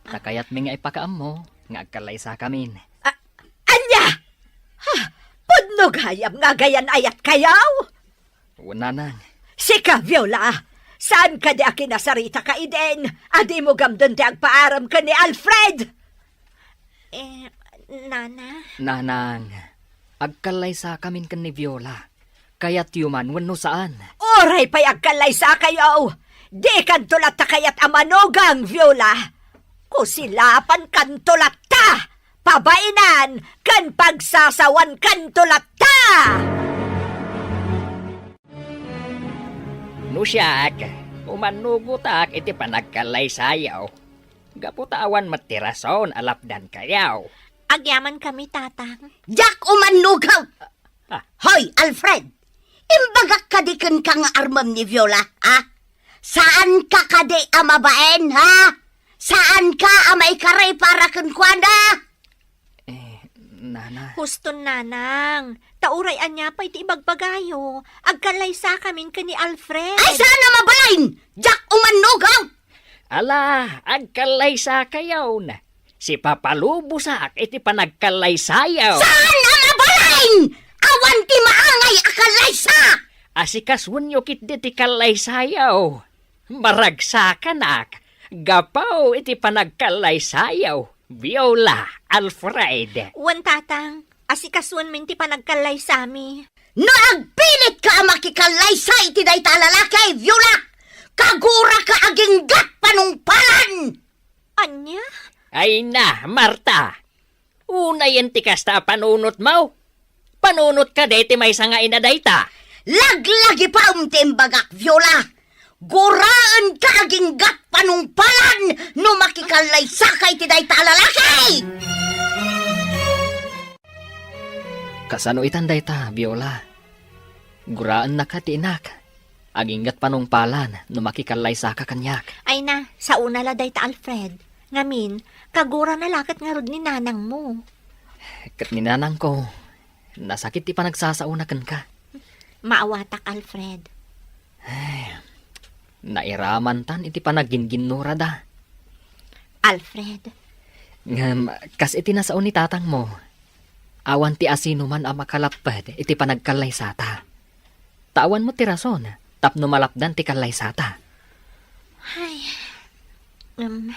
Ta kayatmi nga ipakaammo nga agkallaysakamin. A-, ania? Ha? Pudno gayam nga agayan-ayatkayo? Wen, Nanang. Sika, Viola, saan kadi a kinasaritaka idin a dimo gamden ti agpaarem ken ni Alfred? Eh, Nana? Nanang, agkallaysakamin ken ni Viola. Kayatyo man wenno saan? Uray pay agkallaysakayo, dikanto latta kayat a manugang, Viola. Kusilapankanto latta! Pabainan ken pagsasawankanto latta! No siak, umannugotak iti panagkallaysayo. Gapu ta awan met ti rason a lapdankayo. Agyamankami, Tatang. Diak umannugaw! Ah. Hoy, Alfred! Imbagak kadi kenka nga armem ni Viola, ha? Saanka kadi a mabain, ha? Saanka a maikari para kenkuana? Eh, Nana. Huston, Nanang. Ta uray ania pay ti ibagbagayo, agkallaysakamin ken ni Alfred. Ay, saan a mabalin! Diak umannugaw! Ala, agkallaysakayon. Sipapalubosak iti panagkallaysayo. Saan a mabalin! Awan ti maangay a kallaysa! Asikasuenyo ketdi ti kallaysayo. Maragsakanak gapu iti panagkallaysayo, Viola, Alfred. Wen, Tatang, asikasuenmin ti panagkallaysami. No agpilitka a makikallaysa iti dayta a lalaki, Viola, kaguraka aginggat panungpalan! Ania? Ay na, Marta! Unayen ti kasta a panunotmo. Panunotka dayta maysa nga ina dayta. Laglagipem ti imbagak, Viola. Guraenka aginggat panungpalan no makikallaysaka iti dayta a lalaki! Kasano itan dayta, Viola? Guraennaka ti inak. Aginggat panungpalan no makikallaysaka kaniak. Ay na, saona la dayta, Alfred. Ngamin, kagurana la ket ngarud ni nanangmo. Ket ni nanangko, nasakit ti panagsasaona kenka. Maawatak, Alfred. Ay, nairamantan iti panagginginnurada. Alfred. Ngem, kas iti nasao ni tatangmo, awan ti asinoman a makalapped iti panagkallaysata. Ta awan met ti rason tapno malapdan ti kallaysata. Ay, em,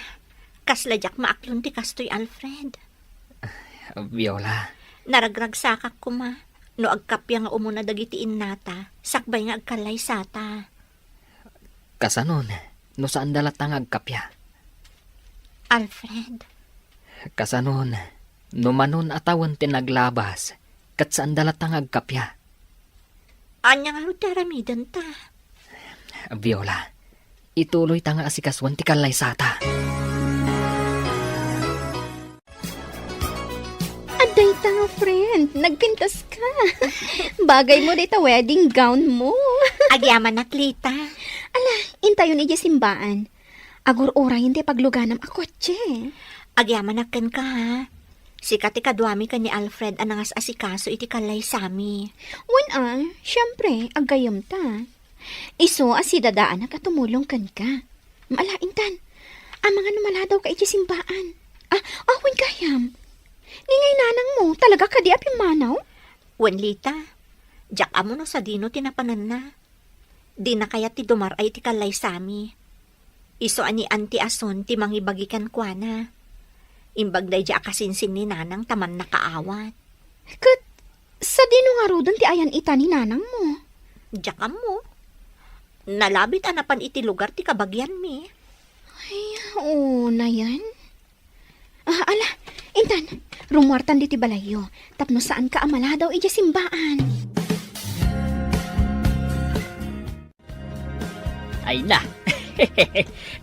kasla diak maaklon ti kastoy, Alfred. Viola. Naragragsakak koma no agkappia nga umuna dagiti innata sakbay nga agkallaysata. Kasanon, no saanda latta nga agkappia? Alfred. Kasanon, no manon a tawen ti naglabas, ket saanda latta nga agkappia? Ania ngarud ti aramidenta? Viola, ituloyta nga asikasuen ti kallaysata. Adda ita nga friend, nagpintas ka. Bagay mo dita wedding gown mo. Agyamanak, Lita. Ala, intayon idiay simbaan. Agur-urayen ti pagluganam a kotse. Agyamanak kenka, ha? Sika ti kaduami ken ni Alfred a nangas-asikaso iti kallaysami. Wen a, siempre, aggayemta. Isu a sidadaanak a tumulong kenka. Maala intan, amangan no maladawka idiay simbaan. Ah, awan gayam. Ni ngay nanangmo, talaga kadi a pimmanaw? Wen, Lita, diak ammo no sadino ti napananna. Dina kayat ti dumar-ay iti kallaysami. Isu a ni Auntie Ason ti mangibagi kenkuana. Imbag daydi a kasinsin ni Nanang ta mannakaawat. Ket sadino ngaruden ti ayan ita ni nanangmo? Diak ammo. Nalabit a napan iti lugar ti kabagianmi. Ay, unayen. Ah, ala, intan, rumuartan diti balayyo, tapno saanka a maladaw idiay simbaan. Ay na,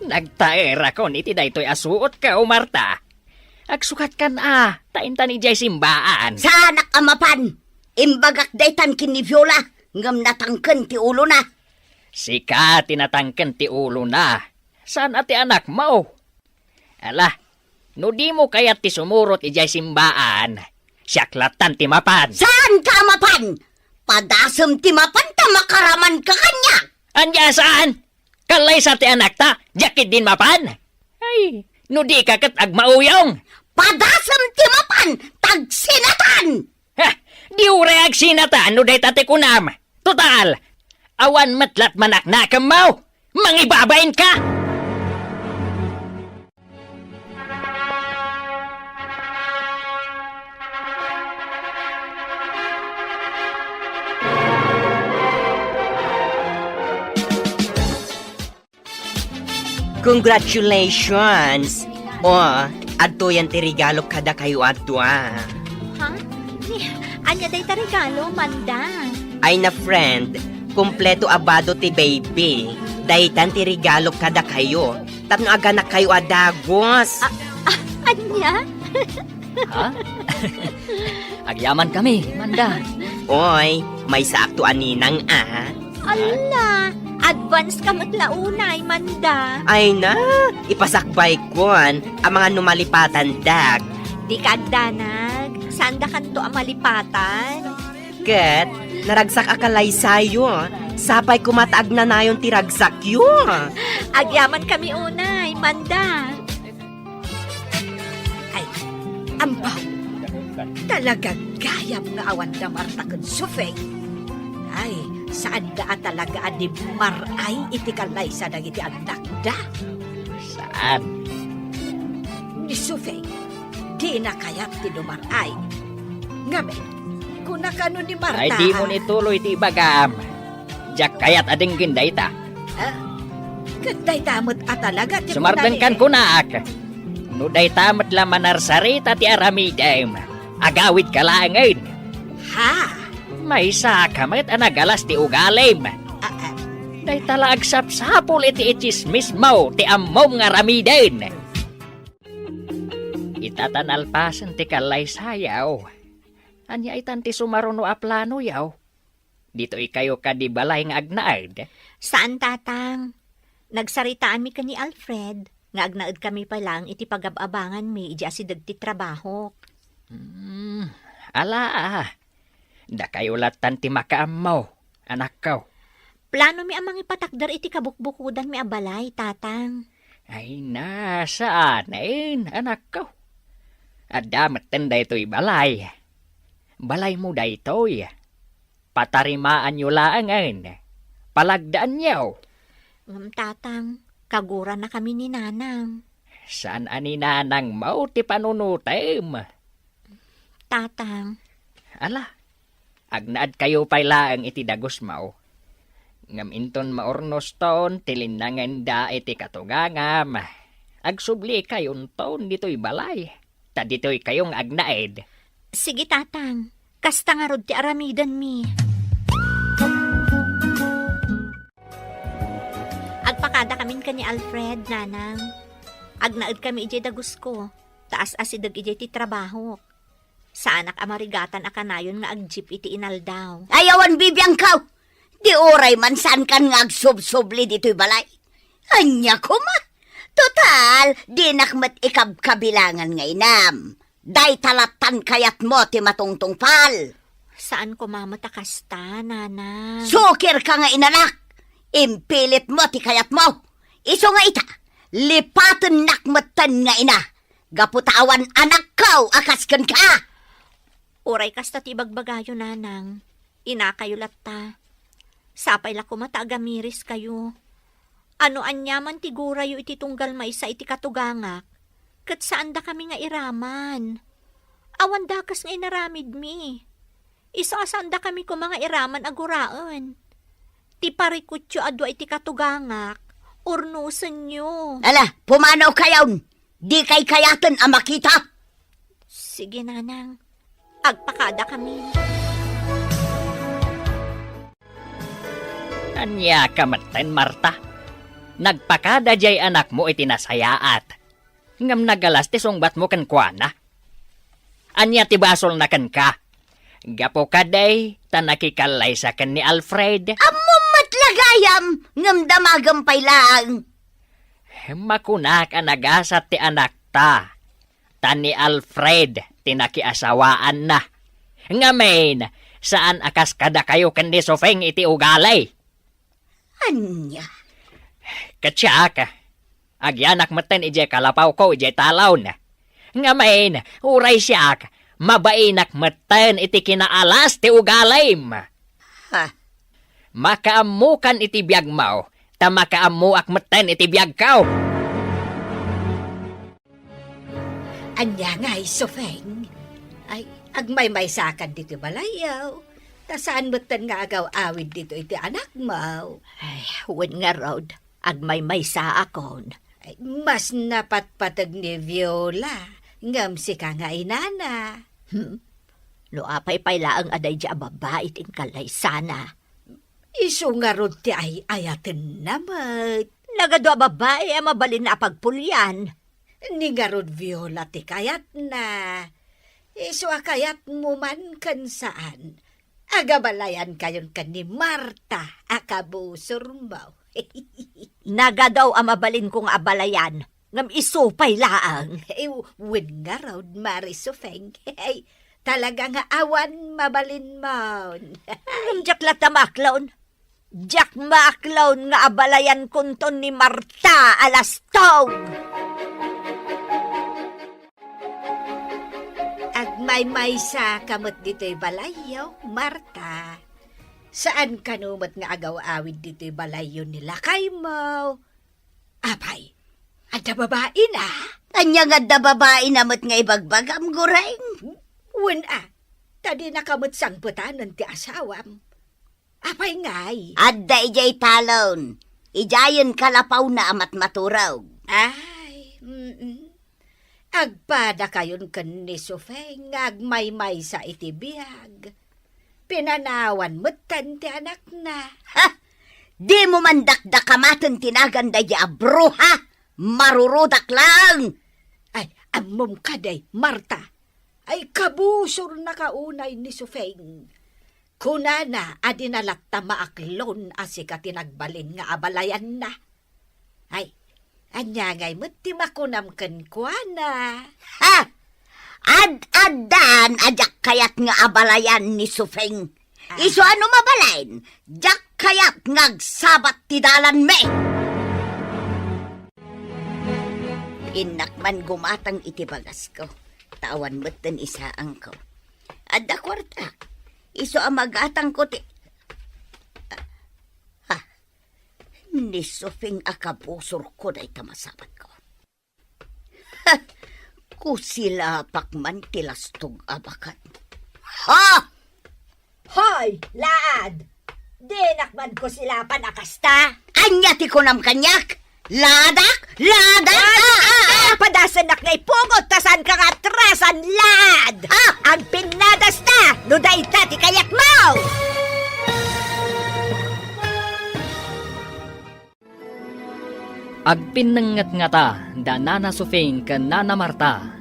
nagtaerakon iti daytoy a suotko, Marta. Agsukatkan a, ta intan idiay simbaan. Saanak a mapan! Imbagak daytan ken ni Viola, ngem natangken ti ulona. Sika ti natangken ti ulona. Saan a ti anakmo? Ala, no dimo kayat ti sumurot idiay simbaan, siak lattan ti mapan. Saanka a mapan! Padasem ti mapan ta makaramanka kaniak! Ania saan? Kallaysa ti anakta, diak ketdin mapan? Ay, no dika ket agmauyong. Padasem ti mapan, tagsinatan! Ha! Di uray agsinatan no dayta ti kunam. Total, awan met lattan manaknakemmo. Mangibabainka! Congratulations! O, adtoyen ti regalo kadakayo a dua. Ha? Ni, ania dayta regalo, Manda? Ay na, friend, kompleto a bado ti baby. Daytan ti regalo kadakayo. Tapno aganakkayo a dagus. Ah, ah, ania? Ha? Agyamankami, Manda. Oy, Maysaakto a ninang a. Ala, advance ka met la unay, Manda. Ay na, ipasakbaykon, amangan no malipatandak. Di ka agdanag, saandakanto a malipatan. Ket, naragsak a kalaysayo, sapay koma ta agnanayon ti ragsakyo. Agyaman kami unay, Manda. Ay, ambaw. Talaga gayam nga awan da Marta ken Sofeng. Ay, saanda a talaga a di mar-ay iti kalaysa dagiti annakda. Saan? Ni Sofeng, dina kayat ti dumar-ay. Ngamin, kuna kano ni Marta. Ay, dimo ni tuloy ti ibagam. Diak kayat a denggen dayta. Ah, ket dayta met a talaga ti Sumardengkan kunaak. No dayta met la manarsarita ti aramidem, agawidka laengen. Ha? Maysaka met a nagalas ti ugalim. Ah, ah. Dayta la agsapsapul iti itsismismo ti ammom nga aramiden. Ita ta nalpasen ti kallaysayaw. Ania itan ti sumaruno a planoyaw? Ditoykayo kadi balay nga agnaed? Saan, Tatang. Nagsaritaanmi ken ni Alfred nga agnaedkami pay laeng iti pagab-abanganmi idiay asideg ti trabahok. Hmm, ala, dakayo lattan ti makaammo, anakko. Planomi a mangipatakder iti kabukbukodanmi a balay, Tatang. Ay na, saanen, anakko. Adda metten daytoy balay. Balaymo daytoy. Patarimaanyo laengen. Palagdaanyo. Ngem, Tatang, kaguranakami ni Nanang. Saan a ni Nanangmo ti panunotem? Tatang. Ala, agnaedkayo pay laeng iti dagusmo. Ngem inton maurnoston ti linnangenda iti katugangam, agsublikayon ditoy balay. Ta ditoykayo nga agnaed. Sige, Tatang. Kasta ngarud ti aramidenmi. Agpakadakamin ken ni Alfred, Nanang. Agnaedkami idiay dagusko, ta as-asideg idiay ti trabahok. Saanak a marigatan a kanayon nga agjeep iti inaldaw. Ay, awan bibiangko! Di uray man saankan nga agsubsubli ditoy balay. Ania koma? Total, dinak met ikabkabilangan nga inam. Dayta lattan kayatmo ti matungtungpal. Saan koma met a kasta, Nanang. Sukirka nga inalak! Impilitmo ti kayatmo! Isu nga ita, lipatennak metten nga ina, gapu ta awan anakko a kas kenka! Uray kasta ti ibagbagayo, Nanang, inakayo latta. Sapay la koma ta agamiris kayo. Ano aniaman ti gurayo iti tunggal maysa iti katugangak, ket saandakami nga iraman. Awan dakes nga inaramidmi. Isu a saandakami koma nga iraman a guraen. Ti parikutyo a dua iti katugangak, urnosenyo. Ala, pumanaw kayon! Dikay kayaten a makita! Sige, Nanang. Agpakadakami. Ania ka metten, Marta? Nagpakada diay anakmo iti nasayaat, ngem nagalas ti sungbatmo kenkuana. Ania ti basolna kenka? Gapu kadi ta nakikallaysa ken ni Alfred. Ammom met la gayam, ngem damagem pay laeng. Makunak a nagasat ti anakta, ta ni Alfred ti nakiasawaanna. Ngamin, saan a kas kadakayo ken ni Sofeng iti ugali. Ania? Ket siak, agyanak metten idiay kalapawko idiay talon. Ngamin, uray siak, mabainak metten iti kinaalas ti ugalim. Ha? Makaammokan iti biagmo, ta makaammoak metten iti biagko. Ania ngay, Sofeng? Ay, agmaymaysakan ditoy balayyo. Ta saan metten nga agaw-awid ditoy ti anakmo. Ay, wen ngarud, agmaymaysaakon. Ay, mas napatpateg ni Viola, ngem sika nga inana. Hmm? No apay pay laeng a daydi a babbai ti inkallaysana. Isu ngarud ti ay-ayatenna met. Nagadu a babbai a mabalinna a pagpulian. Ni ngarud Viola ti kayatna. Isu a kayatmo man ken saan, Agabalayankayon ken ni Marta a kabusormo. Nagadu a mabalinko nga abalayan, ngem isu pay laeng. Eh, wen ngarud, Mari Sufeng. Talaga nga awan mabalinmon. Ngem diak latta maaklon. Diak maaklon nga abalayankonton ni Marta a lastog. Agmaymaysa ka met ditoy balayyo, Marta. Saan kano met nga agaw-awid ditoy balayyo ni lakaymo? Apay, adda babaina? Ania nga adda babaina met nga ibagbagam, Goreng? Wen a, ta dinaka met sangpetanen ti asawam. Apay ngay? Adda idiay talon. Idiayen kalapawna a matmaturog. Ay, mm. Agpadakayon ken ni Sufeng nga agmaymaysa iti biag. Pinanawan metten ti anakna. Ha! Dimo man dakdakamaten ti nagan daydi a bruha? Marurudak laeng! Ay, ammom kadi, Marta. Ay, kabusornaka unay ni Sufeng. Kunana a dina latta maaklon a sika ti nagbalin nga abalayanna. Ay, ania ngay met ti makunam kenkuana? Ha! Ad-addan a diak kayat nga abalayan ni Sufeng. Ah. Isu a no mabalin, diak kayat nga agsabat ti dalanmi. Innak man gumatang iti bagasko, ta awan metten isaangko. Adda kuarta. Isu a magatangko ti, ah, ni Sufeng a kabusorko dayta masabatko. Ha! Kusilapak man ti lastog a baket. Ha! Hoy, laad! Dinak man kusilapan a kasta? Ania ti kunam kaniak? Laadak? Laadak? Ah, ah, ah, ah! Padasennak nga ipungot ta saanka nga atrasan, laad! Ah! Agpinnadasta no dayta ti kayatmo! Agpinnengnget ngata da Nana Sufeng ken Nana Marta.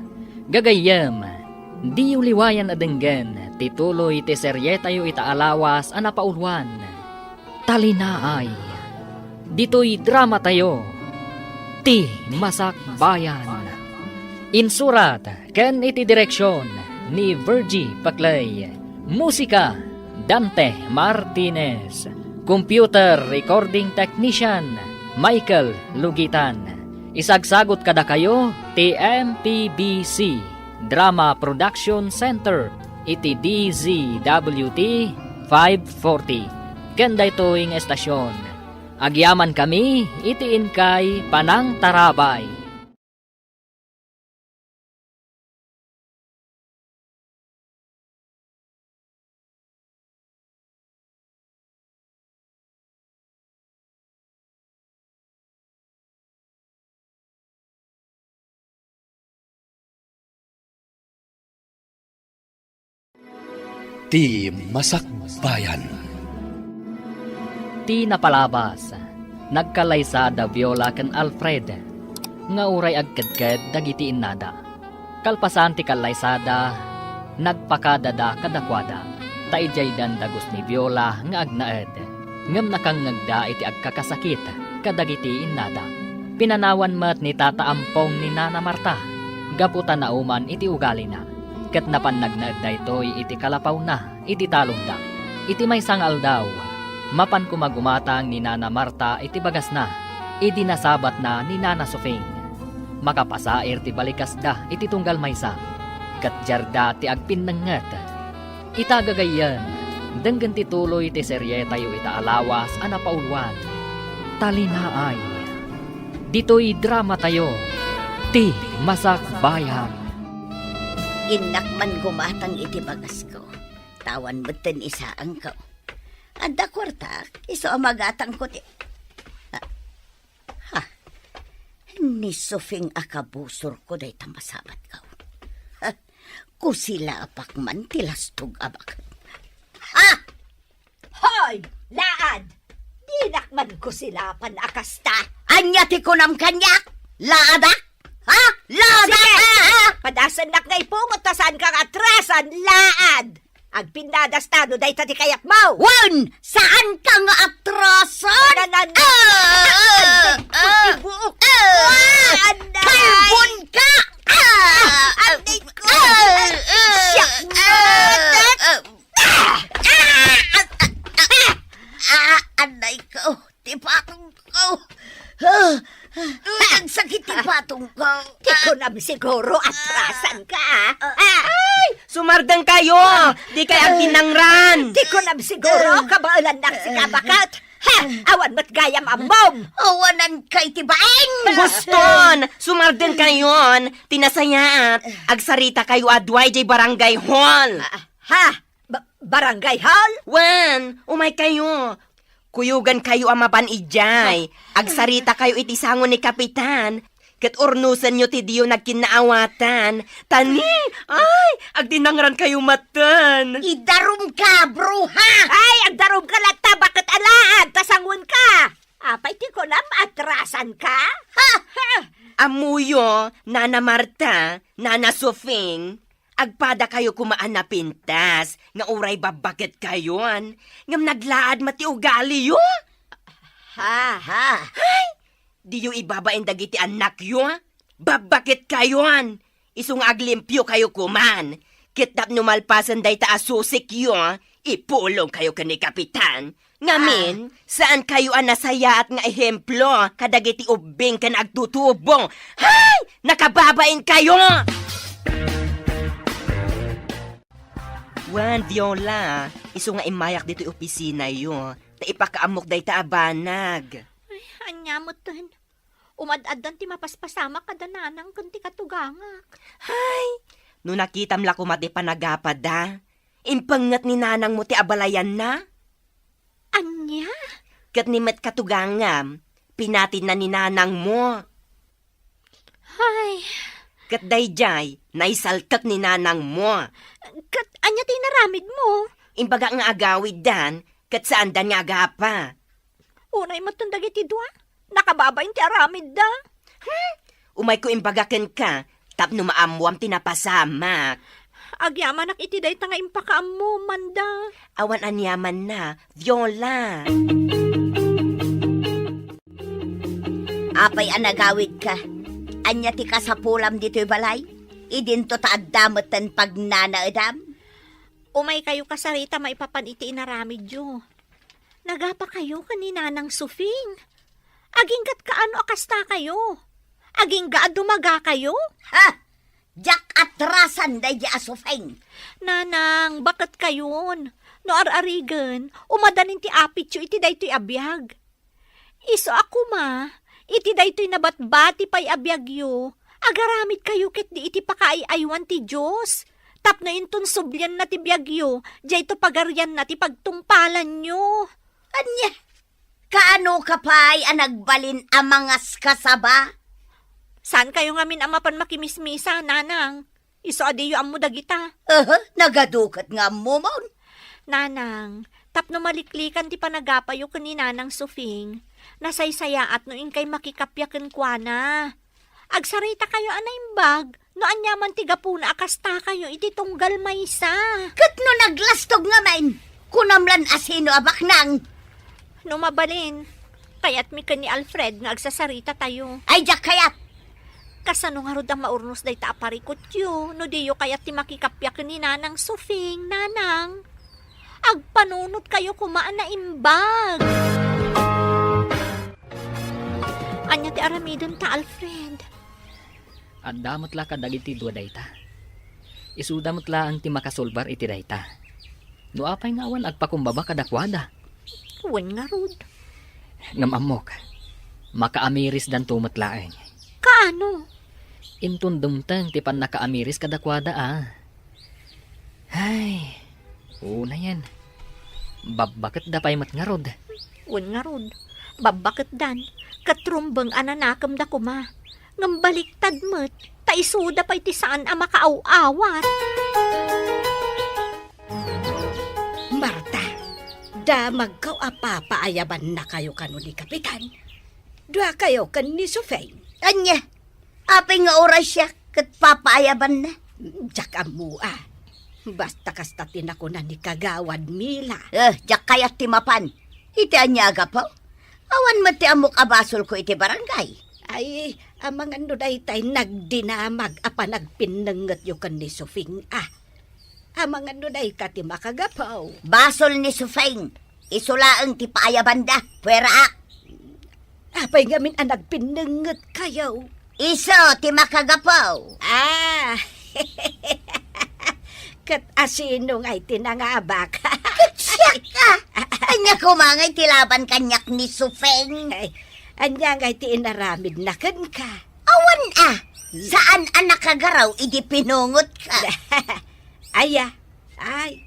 Gagayyem, diyo liwayan a denggen ti tuloy ti serietayo ita a lawas a napauluan, Talinaay. Ditoy dramatayo, Ti Masakbayan. Insurat ken iti direksion ni Virgie Paclay. Musika, Dante Martinez. Computer recording technician, Michael Lugitan. Isagsagut kadakayo ti M P B C Drama Production Center iti D Z W T five forty. Ken daytoy nga estasion, agyamankami iti inkay panangtarabay. Ti Masakbayan. Ti napalabas, nagkallaysa da Viola ken Alfred, nga uray agkedked dagiti innada. Kalpasan ti kallaysada, nagpakadada kadakuada, ta idiaydan dagus ni Viola nga agnaed, ngem nakangngegda iti agkakasakit kadagiti innada. Pinanawan met ni Tata Ampong ni Nana Marta, gapu ta nauman iti ugalina, ket napan nagnaed daytoy iti kalapawna iti talongda. Iti maysa nga aldaw, mapan koma gumatang ni Nana Marta iti bagasna, idi nasabatna ni Nana Sufing. Makapasair ti balikasda iti tunggal maysa, ket diarda ti agpinnengnget. Ita gagayyem, denggen ti tuloy ti serietayo ita a lawas a napauluan, Talinaay. Ditoy dramatayo, Ti Masakbayan. Innak man gumatang iti bagasko. Tawan met ten isaangko. Adda kuartak, isu a magatangko ti, ha? Ha? Ni Sufing a kabusorko dayta masabatko. Ha? Kusilapak man ti lastog a baket. Ha? Hoy, laad! Dinak man kusilapan a kasta. Ania ti kunam kaniak? Laadak? Ha? Laadak? Sige! Ah, ah! Padasennak nga ipungot ta saanka nga atrasan, laad! Agpinnadas ta no dayta ti kayatmo. Wen, saanka nga atrasan? Nanan- Ah! Anday ko, ah! Tibuok. Ah! Anday! Kalbon ka! Ah! Anday ko! Ah! Siak na! Ah! Ah! Ah! Ah! Anday ko! Ti patong ko! Ah! Ay, agsakit ti patong ko. Ti kunam siguro, atrasan ka, ah. Ah. Ay! Sumardeng kayo! Di kay agtinangran! Ti kunam siguro, kabaelannak si kabaket. Ha! Awan met gayam ammom! Awanan kay ti baeng! Huston! Sumardeng kayon! Ti nasayaat, agsarita kayo a duay jay barangay hall! Ah, ha? Ba-, barangay hall? Wen, umay kayo. Kuyogan kayo a mapan idiay. Agsarita kayo iti sango ni Kapitan. Ket urnosenyo ti diyo nagkinnaawatan. Ta ni, ay, agdinangran kayo maten. Idarum ka, bruha! Ay, agdarum ka latta, baket alaad, ta sangon ka. Apay ti kunam, atrasan ka? Ha! Ha! Ammoyo, Nana Marta, Nana Sofing, agpada kayo koma a napintas nga uray babbaket kayon, ngem naglaad met ti ugaliyo. Ha, ha. Ay! Diyo ibabain dagiti annakyo. Babbaket kayon. Isu nga aglimpio kayo koman. Ket tapno malpasen dayta a susikyo, ipulong kayo ken ni Kapitan. Ngamin, ah, saan kayo a nasayaat nga ehemplo kadagiti ubbing ken agtutubo? Hay! Nakababain kayo! Wen, Viola, isu nga immayak ditoy opisinayo, ta ipakaammok dayta a banag. Ay, ania metten? Umad-addan ti mapaspasamak kada nanang ken ti katugangak. Hay! No nakitam la koma ti panagapada, impengnget ni nanangmo ti abalayanna. Ania? Ket ni met katugangam, pinatinna ni nanangmo. Hay! Ket daydiay, naisaltek ni nanangmo. Ket ania ti inaramidmo? Imbagak nga agawiddan, ket saandan nga agapa. Unay metten dagiti dua, nakababain ti aramidda. Hmm? Umayko imbaga kenka, tapno maammoam ti napasamak. Agyamanak iti dayta nga impakaammomanda. Awan aniamanna, Viola. Apay a nagawidka? Ania ti kasapulam ditoy balay? Idinto ta adda metten pagnanaedam? Umay kayo kasarita maipapan iti inaramidyo. Nagapa kayo ken ni Nanang Sufing? Agingga't kaano a kasta kayo? Agingga a dumaga kayo? Ha? Diak atrasan daydi a Sufing. Nanang, baket kayon. No ar-arigen, umadanin ti apityo iti daytoy a biag. Isu a koma, iti daytoy nabatbati pay a biagyo, agaramidkayo ketdi iti pakaay-aywan ti Dios, tapno inton sublianna ti biagyo, dayto pagarianna ti pagtungpalanyo. Ania? Kaano ka pay a nagbalin a mangaskasaba? Saan kayo ngamin a mapan makimismisa, nanang? Isu a diyo ammo dagita. Aha, nagadu ket nga ammomon. Nanang, tapno maliklikan ti panagapayo ken ni Nanang Sufing, nasaysayaat no inkay makikappia kenkuana. Agsarita kayo a naimbag, no aniaman ti gapuna a kasta kayo iti tunggal maysa. Ket no naglastog ngamin, kunam lan a sino a baknang. No mabalin, kayatmi ken ni Alfred nga agsasarita tayo. Ay, diak kayat! Kasano ngarud a maurnos dayta a parikutyo no diyo kayat ti makikappia ken ni Nanang Sufing, Nanang? Agpanunot kayo koma a naimbag. Ania ti aramidenta, Alfred? Adda met la kadagiti dua dayta. Isuda met laeng ti makasulbar iti dayta. No apay nga awan agpakumbaba kadakuada? Wen ngarud. Ngem ammok, makaamirisdanto met laeng. Kaano? Inton dumteng ti pannakaamiris kadakuada a. Hay, unayen. Babbaketda pay met ngarud. Wen ngarud, babbaketdan, ket rumbeng a nanakemda koma. Ngem baliktad met, ta isuda pay ti saan a makaaw-awat. Marta, damagko a papaayabannakayo kano ni Kapitan. Duakayo ken ni Sufeng. Ania? Apay nga uray siak ket papaayabanna? Diak ammo a. Basta kasta ti nakuna ni Kagawad Mila. Eh, diak kayat ti mapan. Iti ania a gapu? Awan met ti ammok a basolko iti barangay. Ay, amangan no daytay nagdinamag a panagpinnengngetyo ken ni Sufing, a. Amangan no dayta ti makagapu. Basol ni Sufing. Isu laeng ti paayabanda. Pueraak. Apay ngamin a nagpinnengngetkayo? Isu ti makagapu. Ah. Ket asino ngay ti nangabak? Ket siak, a. Ania koma ngay ti laban kaniak ni Sufing? Ay, ania ngay ti inaramidna kenka? Awan, a. Saan a nakagaraw idi pinungotka? Aya, ay,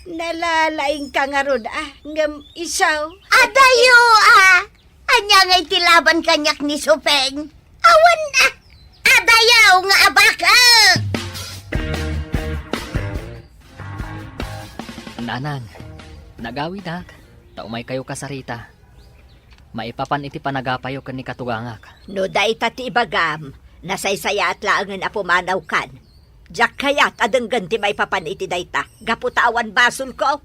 nalalaingka ngarud, a, ngem isu. Adayo, a. Ania ngay ti laban kaniak ni Sufing? Awan, a. Adayo nga abakek! Nanang, nagawidak, ta umaykayo kasarita. Maipapan iti panagapayo ken ni katugangak. No dayta ti ibagam, nasaysayaat laengen a pumanawkan. Diak kayat a denggen ti maipapan iti dayta, gapu ta awan basolko.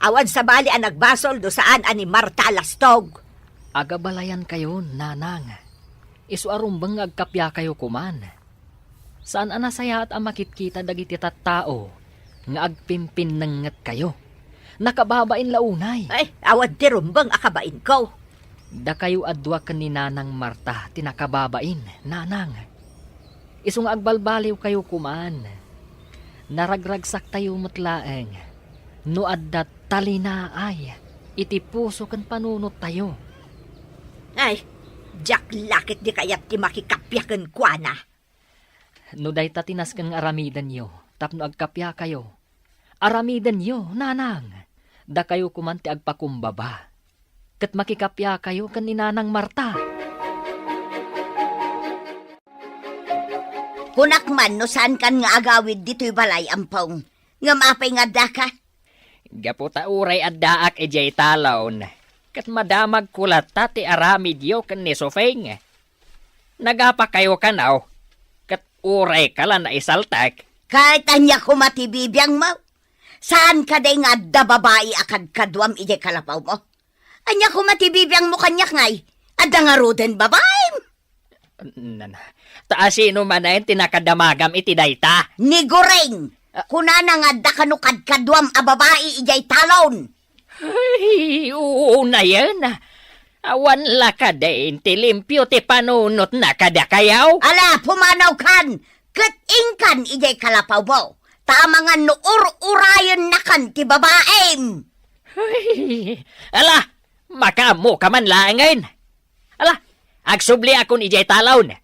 Awan sabali a nagbasol no saan a ni Marta a lastog. Agabalayankayon, nanang. Isu a rumbeng nga agkapiakayo koman. Saan a nasayaat a makitkita dagiti tattao nga agpimpinnengngetkayo. Nakababain la unay. Ay, awan ti rumbeng a kabainko. Dakayo a dua ken ni Nanang Marta ti nakababain, nanang. Isu nga agbalbaliwkayo koman, naragragsaktayo met laeng no adda talinaay iti puso ken panunottayo. Ay, diak la ketdi kayat ti makikappia kenkuana. No dayta ti nasken nga aramidenyo tapno agkapiakayo, aramidenyo, nanang. Dakayo koman ti agpakumbaba ket makikapiakayo ken ni Nanang Marta. Kunak man no saankan nga agawid ditoy balay, Ampong. Ngem apay nga addaka? Gapu ta uray addaak idiay talon, ket madamagko latta ti aramidyo ken ni Sufing. Nagapakayo kano, ket urayka la naisaltek. Ket ania koma ti bibiangmo? Saan kadi nga adda babai a kadkaduam idiay kalapawmo? Ania koma ti bibiangmo kaniak ngay? Adda ngaruden babaim? Nana, ta asino manen ti nakadamagam iti dayta? Ni Goring! Ah. Kunana nga adda kano kadkaduam a babai idiay talon. Ay, unayen. Awan la kadin ti limpio ti panunotna kadakayo? Ala, pumanawkan! Ket inkan idiay kalapawmo, ta amangan no ur-urayennakan ti babaim. Ay, ala, makaammoka man laengen. Ala, agsubliakon idiay talon.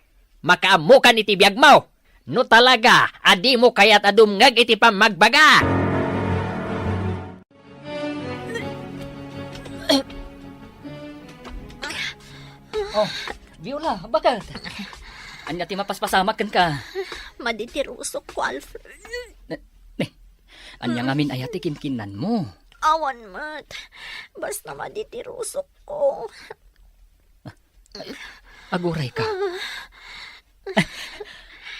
Makaammokan iti biagmo. No talaga a dimo kayat a dumngeg iti pammagbaga. Oh, Viola, baket? Ania ti mapaspasamak kenka? Madi ti rusokko, Alfred. Ne, ne, ania ngamin aya ti kinkinnanmo? Awan met. Basta madi ti rusokko. Agurayka.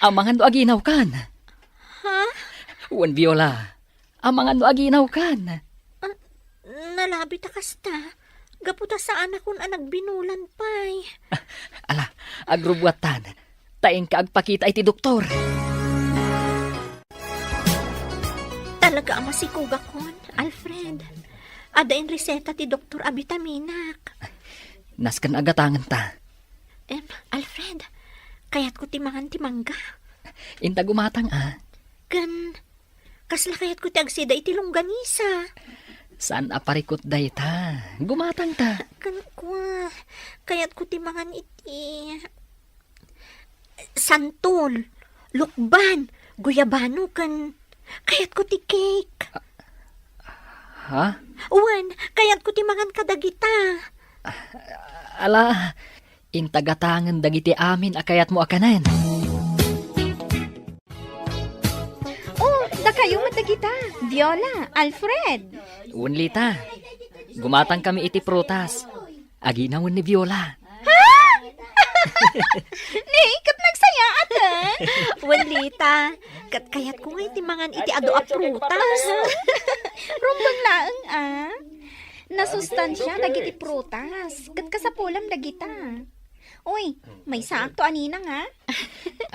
Amangan no aginawkan. Ha? Wen, Viola. Amangan no aginawkan. Ah, nalabi ta kasta. Gapu ta saanakon a nagbinulan pay. Ala, agrubbuattan. Ta inka agpakita iti doktor. Talaga a masikogakon, Alfred. Adda inreseta ti doktor a bitaminak. Nasken a gatangenta. Em, Alfred, kayatko ti mangan ti mangga. Inta gumatang, a. Ken, kasla kayatko ti agsida iti longganisa. Saan a parikut dayta. Gumatangta. Ken kua, kayatko ti mangan iti santol, lukban, guyabano, ken kayatko ti cake. Ha? Wen, kayatko ti mangan kadagita. Ala, inta gatangen dagiti amin a kayatmo a kanen. Oh, dakayo met dagita. Viola, Alfred. Wen, Lita. Gumatangkami iti prutas. Aginawen ni Viola. Ha? Ni, ket nagsay- Wen, Lita, ket kayatko nga iti mangan iti adu a prutas. Rumbeng laeng, a. Nasustansia dagiti prutas, ket kasapulam dagita. Uy, maysaakto a ninang, a.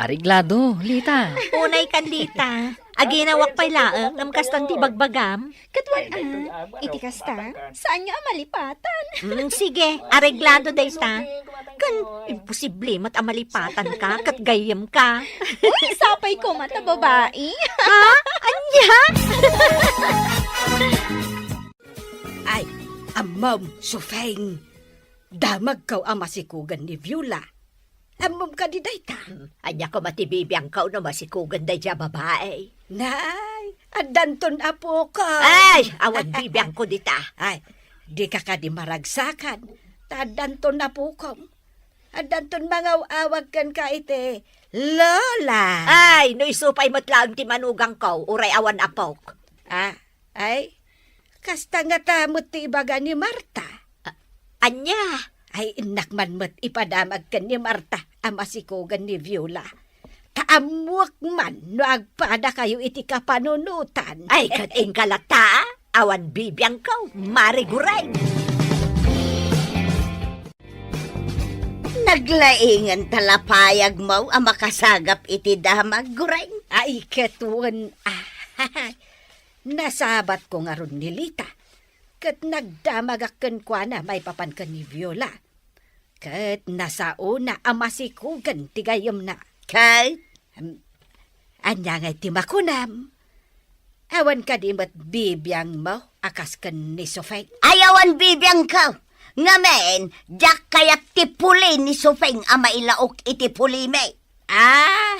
Areglado, Lita. Unay kan, Lita. Aginawak pay laeng, ngem kastan ti bagbagam. Ket wen, a, iti kasta, saanyo a malipatan. Mm, sige, areglado dayta. Ken imposible met a malipatanka ket gayyemka. Uy, sapay koma ta babai. Ha? Ania? Ay, ammom, Sufeng. Damagko a masikugen ni Viola. Ammom kadi dayta? Hmm, ania koma ti bibiangko no masikugen daydiay a babai? Nay, addanton apokom. Ay, awan bibiangko dita. Ay, dika kadi maragsakan. Ta addanton apokom. Addanton mangaw-awag kenka iti Lola. Ay, no isu pay met laeng ti manugangko, uray awan apok. Ah, ay, kasta ngata met ti ibaga ni Marta. A-, ania? Ay, innak man met ipadamag ken ni Marta a masikugen ni Viola. Ta ammoak man no agpadakayo iti kapanunotan. Ay, ket inka latta, awan bibiangko, Mari Gureng. Naglaingan ta la payagmo a makasagap iti damag, Gureng. Ay, ket wen, a. Nasabatko ngarud ni Lita, ket nagdamagak kenkuana maipapan ken ni Viola. Ket nasaona a masikugen ti gayyemna. Ket? Em, ania ngay ti makunam? Awan kadi met bibiangmo a kas ken ni Sufeng? Ay, awan bibiangko. Ngamin, diak kayat ti puli ni Sufeng a mailaok iti pulimi. Ah!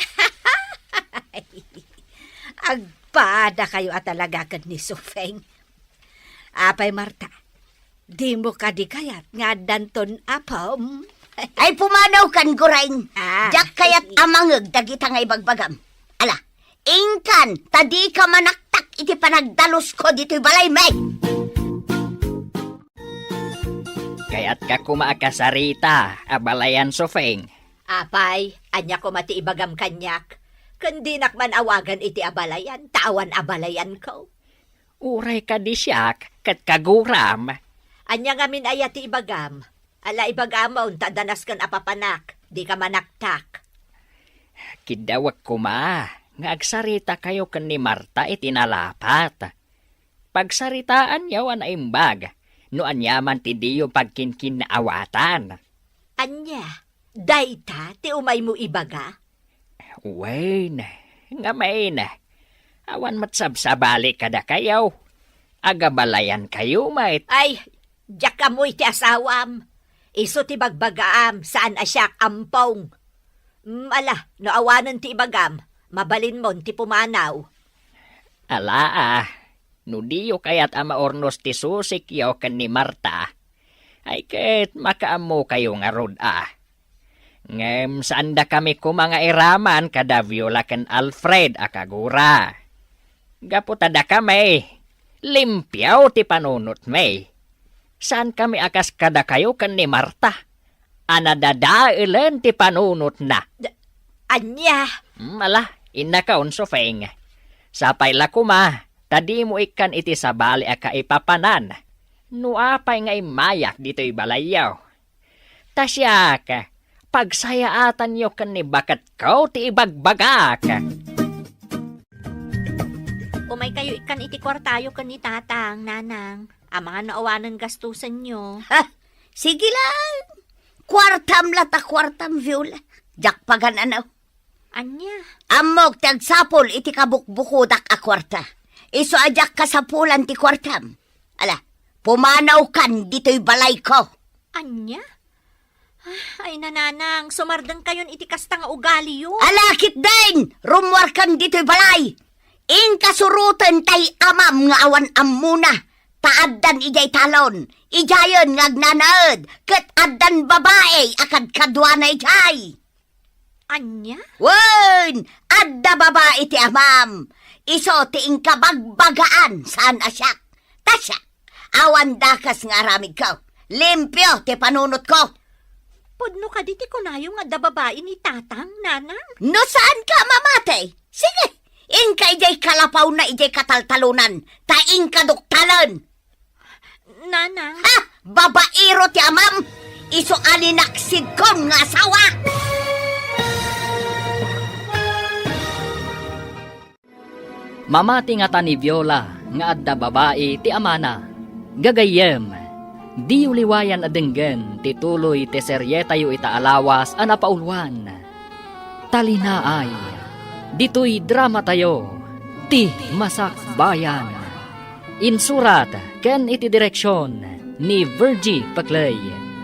Agpadakayo a talaga ken ni Sufeng. Apay, Marta, dimo kadi kayat nga addanton apom? Ay, pumanawkan, Gureng. Ah. Diak kayat a mangngeg dagita nga ibagbagam. Ala, inkan, ta dika manaktak iti panagdalusko ditoy balaymi. Kayatka koma a kasarita a balayan, Sufeng. Apay, ania koma ti ibagam kaniak? Ken dinak man awagan iti abalayan, ta awan abalayanko. Uray kadi siak ket kaguram. Ania ngamin aya ti ibagam? Ala, ibagamon ta adda nasken a papanak, dika manaktak. Kiddawek koma nga agsaritakayo ken ni Marta iti nalapat. Pagsaritaanyo a naimbag no aniaman ti diyo pagkinkinnaawatan. Ania? Dayta ti umaymo ibaga? Wen, ngamin, awan met sabsabali kadakayo. Agabalayankayo met. Ay, diak ammo iti asawam. Isu ti bagbagaam, saan a siak ampong. Mm, ala, no awanen ti ibagam, mabalinmon ti pumanaw. Ala, a, no diyo kayat a maurnos ti susikyo ken ni Marta, ay ket makaammokayo ngarud a. Ngem saandakami koma nga iraman kada Viola ken Alfred a kagura. Gapu ta dakami, limpio ti panunotmi. Saankami a kas kadakayo ken ni Marta, a nadadaelen ti panunotna. Da-, ania? Hmm, ala, innakon, Sufeng. Sapay la koma, ta dimo ikkan iti sabali a kaipapanan. No apay nga immayak ditoy balayyo. Ta siak, pagsayaatanyo ken ni baketko ti ibagbagak. Umaykayo ikkan iti kuartayo ken ni Tatang, Nanang. Amangan no awanen gastusenyo. Ha? Sige lang. Kuartam la ta kuartam, Viola. Diak pagan-ano. Ania? Ammok ti agsapul iti kabukbukodak a kuarta. Isu a diak kasapulan ti kuartam. Ala, pumanawkan ditoy balayko. Ania? Ah, ay, nanang, sumardengkayon iti kasta nga ugaliyo. Ala, ketdin! Rummuarkan ditoy balay! Inka suroten tay amam nga awan ammona, ta addan idiay talon, idiayen nga agnanaed, ket addan babai a kadkaduana idiay. Ania? Wen, adda babai ti amam. Isu ti inka bagbagaan saan a siak. Ta siak, awan dakes nga aramidko. Limpio ti panunotko. Pudno kadi ti kunayo nga adda babai ni Tatang, Nanang? No saanka a mamati, sige, inka idiay kalapawna idiay kataltalonan, ta inka duktalen. Nanang. Ha! Babaero ti amam! Isu a linaksidkon nga asawa! Mamati ngata ni Viola nga adda babai ti amana. Gagayyem, diyo liwayan a denggen ti tuloy ti serietayo ita a lawas a napauluan. Talinaay, ditoy dramatayo, Ti Masakbayan. Insurat ken iti direksion ni Virgie Pecley.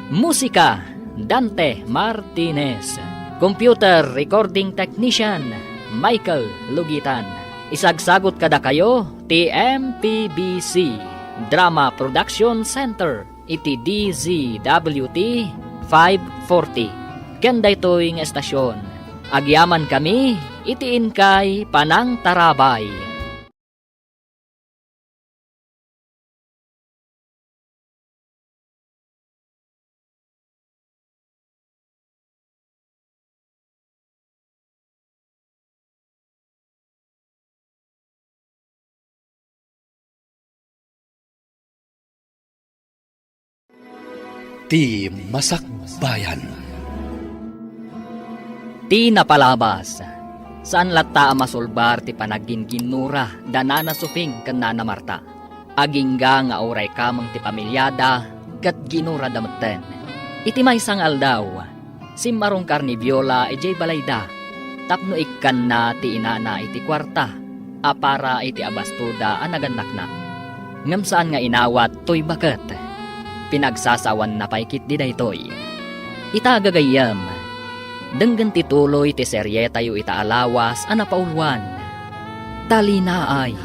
Musika, Dante Martinez. Computer recording technician, Michael Lugitan. Isagsagut kadakayo ti M P B C Drama Production Center iti D Z W T five forty. Ken daytoy nga estasion, agyamankami iti inkay panangtarabay. Ti Masakbayan. Ti napalabas, saan latta a masulbar ti panagginginnura da Nana Soping ken Nana Marta. Agingga nga uray kameng ti pamiliada ket ginurada metten. Iti maysa nga aldaw, simmarungkar ni Viola idiay balayda tapno ikkanna ti inana iti kuarta a para iti abastoda a nagannakna. Ngem saan nga inawat toy baket. Pinagsasawanna pay ketdi daytoy. Ita gagayyem, denggen ti tuloy ti serietayo ita a lawas a napauluan. Talinaay.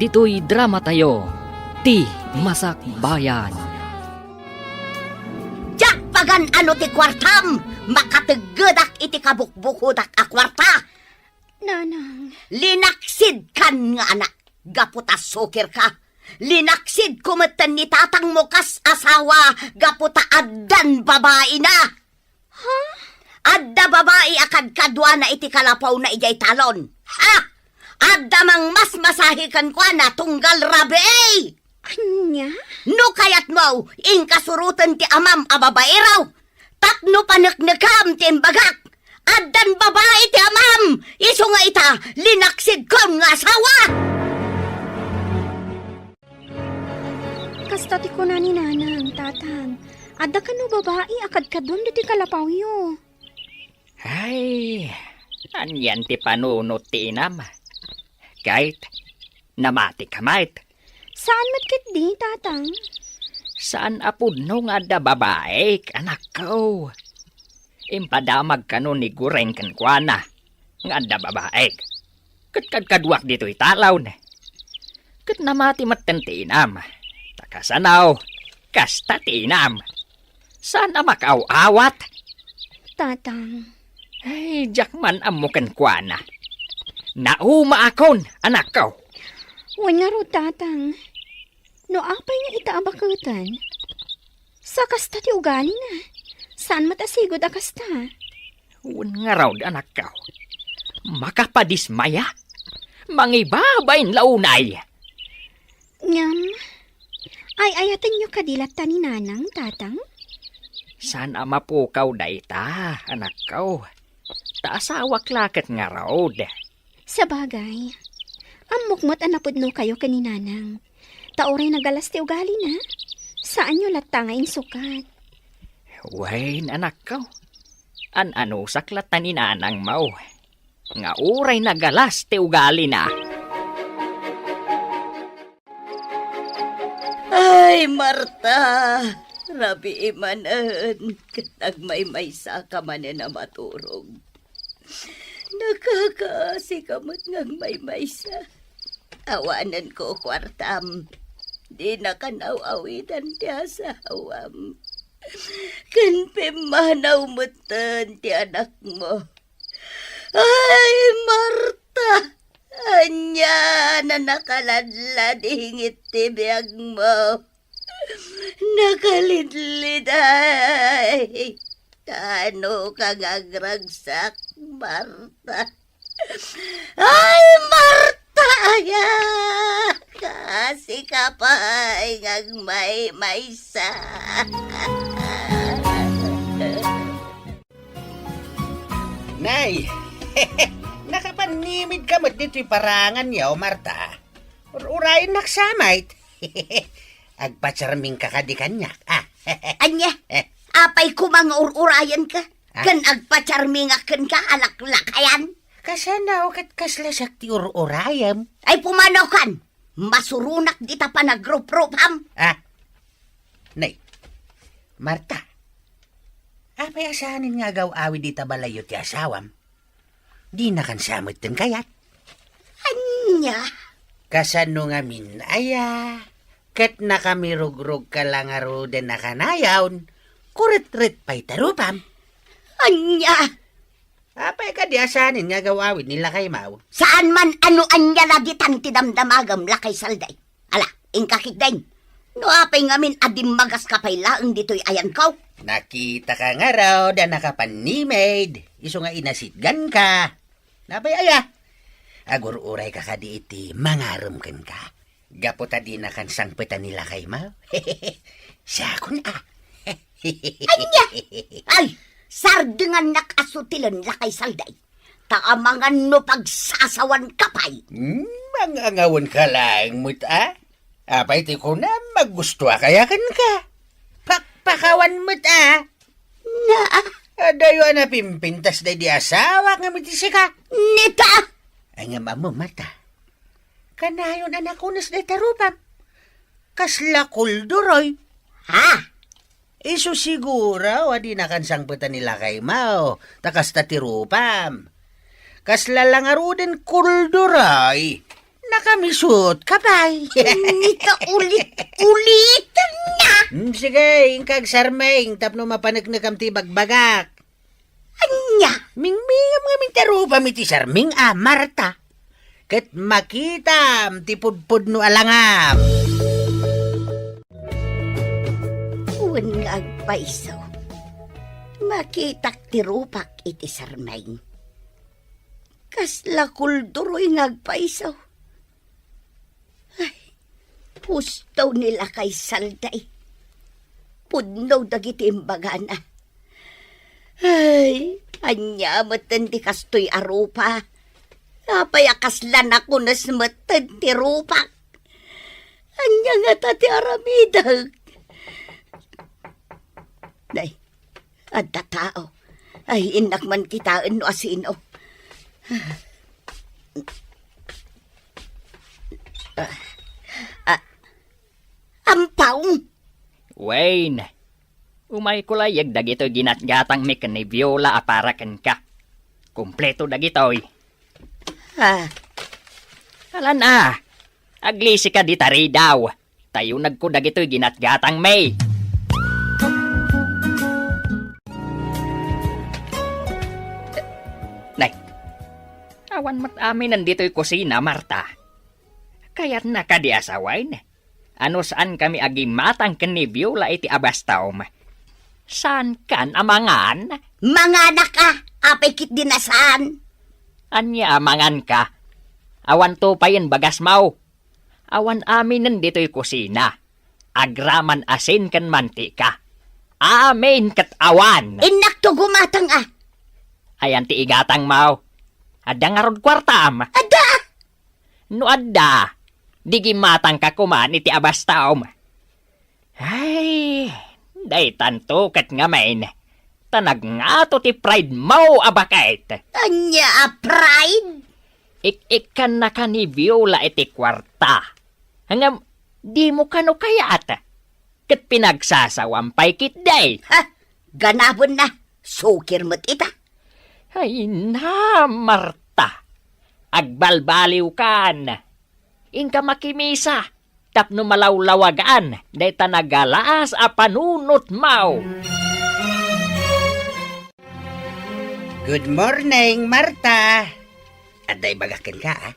Ditoy dramatayo, Ti Masakbayan. Diak pagan-ano ti kuartam! Makateggedak iti kabukbukodak a kuarta! Nanang. Linaksidkan nga anak, gapu ta sukirka. Linaksidko metten ni tatangmo kas asawa, gapu ta addan babaina. Ha? Adda babai a kadkaduana iti kalapawna idiay talon. Ha? Adda mangmasmasahi kenkuana tunggal rabii. Ania? No kayatmo, inka suroten ti amam a babaero. Tapno paneknekam ti imbagak. Addan babai ti amam, isu nga ita, linaksidkon nga asawa. Kasta ti kuna ni Nanang, Tatang, adda kano babai a kadkaduam ditoy kalapawyo? Ay, anian ti panunot ti inam? Ket, namati ka met? Saan met ketdi, Tatang. Saan a pudno nga adda babaik, anakko. Impadamag kano ni Gureng kenkuana nga adda babaik. Ket kadkaduak ditoy talon. Ket namati metten ti inam. Ta kasano, kasta ti inam. Saan a makaaw-awat? Tatang. Ay, diak man ammo kenkuana. Naumaakon, anakko. Wen ngarud, Tatang. No apay nga ita a baketen? Sa kasta ti ugalina. Saan met a sigud a kasta? Wen ngarud, anakko. Makapadismaya. Mangibabain la unay. Ngem, ay-ayatenyo kadi latta ni Nanang, Tatang? Saan a mapukaw dayta, anakko. Ta asawak la ket ngarud. Sabagay, ammok met a napudnokayo ken ni Nanang. Ta uray nagalas ti ugalina, saanyo latta nga insukat. Wen, anakko. An-anusak latta ni Nanangmo. Nga uray nagalas ti ugalina. Ay, Marta, rabii manen, ket nagmaymaysa ka manen a maturog. Nakakaasi ka met nga agmaymaysa. Awanen ko kuartam. Dina kan aw-awidan ti asawam. Ken pimmanaw metten ti anakmo. Ay, Marta! Ania a nakaladladingit ti biagmo? Nakalidliday. Kaano ka nga agragsak, Marta? Ay, Marta, aya! Kasi ka pay nga agmaymaysa. Nay, nakapanimid ka met ditoy parangan, yaw, Marta. Ur-urayennak sa met. Agpacharming ka kadi kaniak, ah. Ania? Eh. Apay koma nga ur-urayenka? Ah? Ken agpacharmingak kenka a laklakayan? Kasano ket kasla siak ti ur-urayem? Ay, pumanaw kan! Masuronak dita panagruprupam. Ah? Nay, Marta, apay a saanen nga agaw-awid ita balayyo ti asawam? Dinakan sa metten kayat? Ania? Kasano ngamin aya? Ket nakamirugrog ka la ngaruden a kanayon, kuretret pay ti rupam. Ania? Apay kadi a saanen nga agaw-awid ni lakaymaw? Saan man a no ania la ditan ti damdamagem, lakay Salday. Ala, inka ketdin. No apay ngamin a dimmagas ka pay laeng ditoy ayanko? Nakita ka ngarud a nakapanimid, isu nga inasitgan ka. Napay aya? Agur-uray ka kadi iti mangarem kenka? Gapu ta dinakan sangpetan ni lakaymaw? Siakon a. Ania? Ay, sardengannak a sutilen, lakay Salday. Ta amangan no pagsasawan ka pay. Hmm, mangangawen ka laeng met a? Apay ti kunam, magustuak aya kenka? Pakpakawan met a? Na? Adayo a napimpintas daydi asawak ngem iti sika. Nita! Ay, ngem ammo, Marta. Kanayon a nakunes dayta rupam. Kasla kulduroy. Ha? Isu siguro a dinakan sangpetan ni lakaymaw, ta kasta ti rupam. Kasla la ngaruden kulduroy, nakamisut ka pay. Nita ulit-ulitan na. Hmm, sige, inka agsarming tapno mapaneknekam ti ibagbagak. Ania? Mingmingam ngamin ti rupam iti sarming a, Marta. Ket makitam ti pudpudno a langam. Wen nga agpayso, makitak ti rupak iti sarming. Kasla kulduroy nga agpayso. Ay, husto ni lakay Salday. Pudno dagiti imbagana. Ay, ania metten ti kastoy a rupa? Apay a kasla nakunes metten ti rupak? Ania ngata ti aramidek? Nay, adda tao. Ay, innak man kitaen no asino. Ah, ah, ampaw! Wayne, umayko layag dagitoy ginatgatangmi ken ni Viola a para kenka. Kompleto dagitoy. Ah. Alan a, aglisika dita ridaw. Tayunagko dagitoy ginatgatangmi. Nay, awan met aminen ditoy kusina, Marta. Kayatna kadi a sawen? A no saankami a gimmatang ken ni Viola iti abastom, saankan a mangan? Manganak a, apay ketdin a saan? Ania a manganka? Awan to payen bagasmo. Awan aminen ditoy kusina. Agraman asin ken mantika. Amin ket awan. Innakto gumatang a. Ayan ti igatangmo. Adda ngarud kuartam? Adda. No adda, di gimmatangka koman iti abastom. Ay, daytanto ket ngamin, ta nagngato ti pride mo a baket. Ania a pride? Ik-ikkannaka ni Viola iti kuarta. Ngem, dimo kano kayat? Ket pinagsasawam pay ketdi. Ha? Ganabenna, sukir met ita. Ay na, Marta. Agbalbaliwkan. Inka makimisa tapno malawlawagan dayta nagalaas a panunotmo. Good morning, Marta. Adda ibagak kenka, a.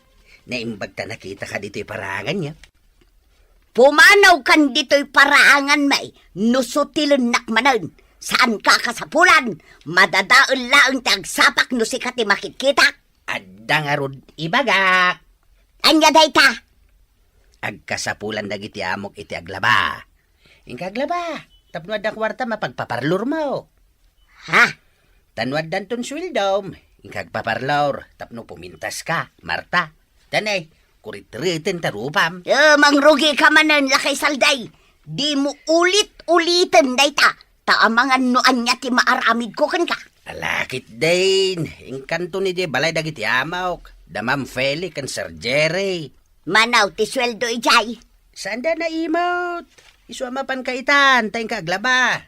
Naimbag ta nakitaka ditoy paranganyo. Pumanawkan ditoy paraanganmi no sutilennak manen. Saanka a kasapulan. Madadael laeng ti agsapak no sika ti makitkitak. Adda ngarud ibagak. Ania dayta? Agkasapulan dagiti amok iti aglaba. Inka aglaba, tapno adda kuartam a pagpaparlormo. Ha? Ta no addanton sueldom, inka agpaparlor tapno pumintaska, Marta. Tanay, kuretreten ta rupam. Eh, mangrugika manen, Lakay Salday. Dimo ulit-uliten dayta. Ta amangan no ania ti maaramidko kenka. Ala ketdin, inkanto idiay balay dagiti amok, da Ma'am Feli ken Sir Jerry. Mano ti sueldo idiay? Saanda naimut. Isu a mapanka itan, ta inka aglaba.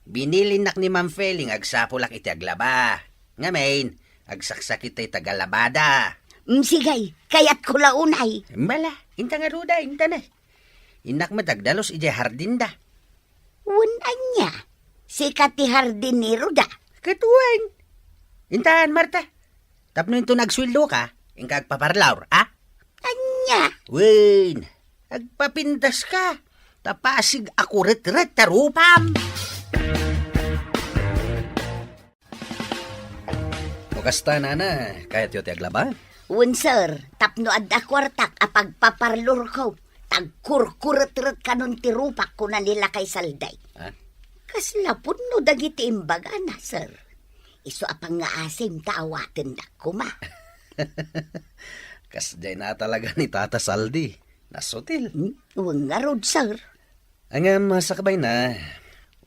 Binilinnak ni Ma'am Feli nga agsapulak iti aglaba. Ngamin, agsaksakit ti tagalabada. Mm, sige, kayatko la unay. Mala, inta ngarud, inta na. Innak met agdalus idiay hardinda. Wen ania? Sika ti hardinero da? Ket wen. Intan, Marta. Tapno inton agsueldoka, inka agpaparlor, a? Ania? Wen, agpapintaska. Ta pasig a kuretret ta rupam. No kasta, nana, kayatyo ti aglaba? Wen, sir, tapno adda kuartak a pagpaparlorko, tagkurkuretret kanon ti rupak, kuna ni Lakay Salday. Ha? Kasla pudno dagiti imbagana, sir. Isu a pangngaasim ta awatendak koma. Kasdiay na talaga ni Tata Saldi. Nasutil. Hmm? Wen ngarud, sir. Ngem, sakbayna,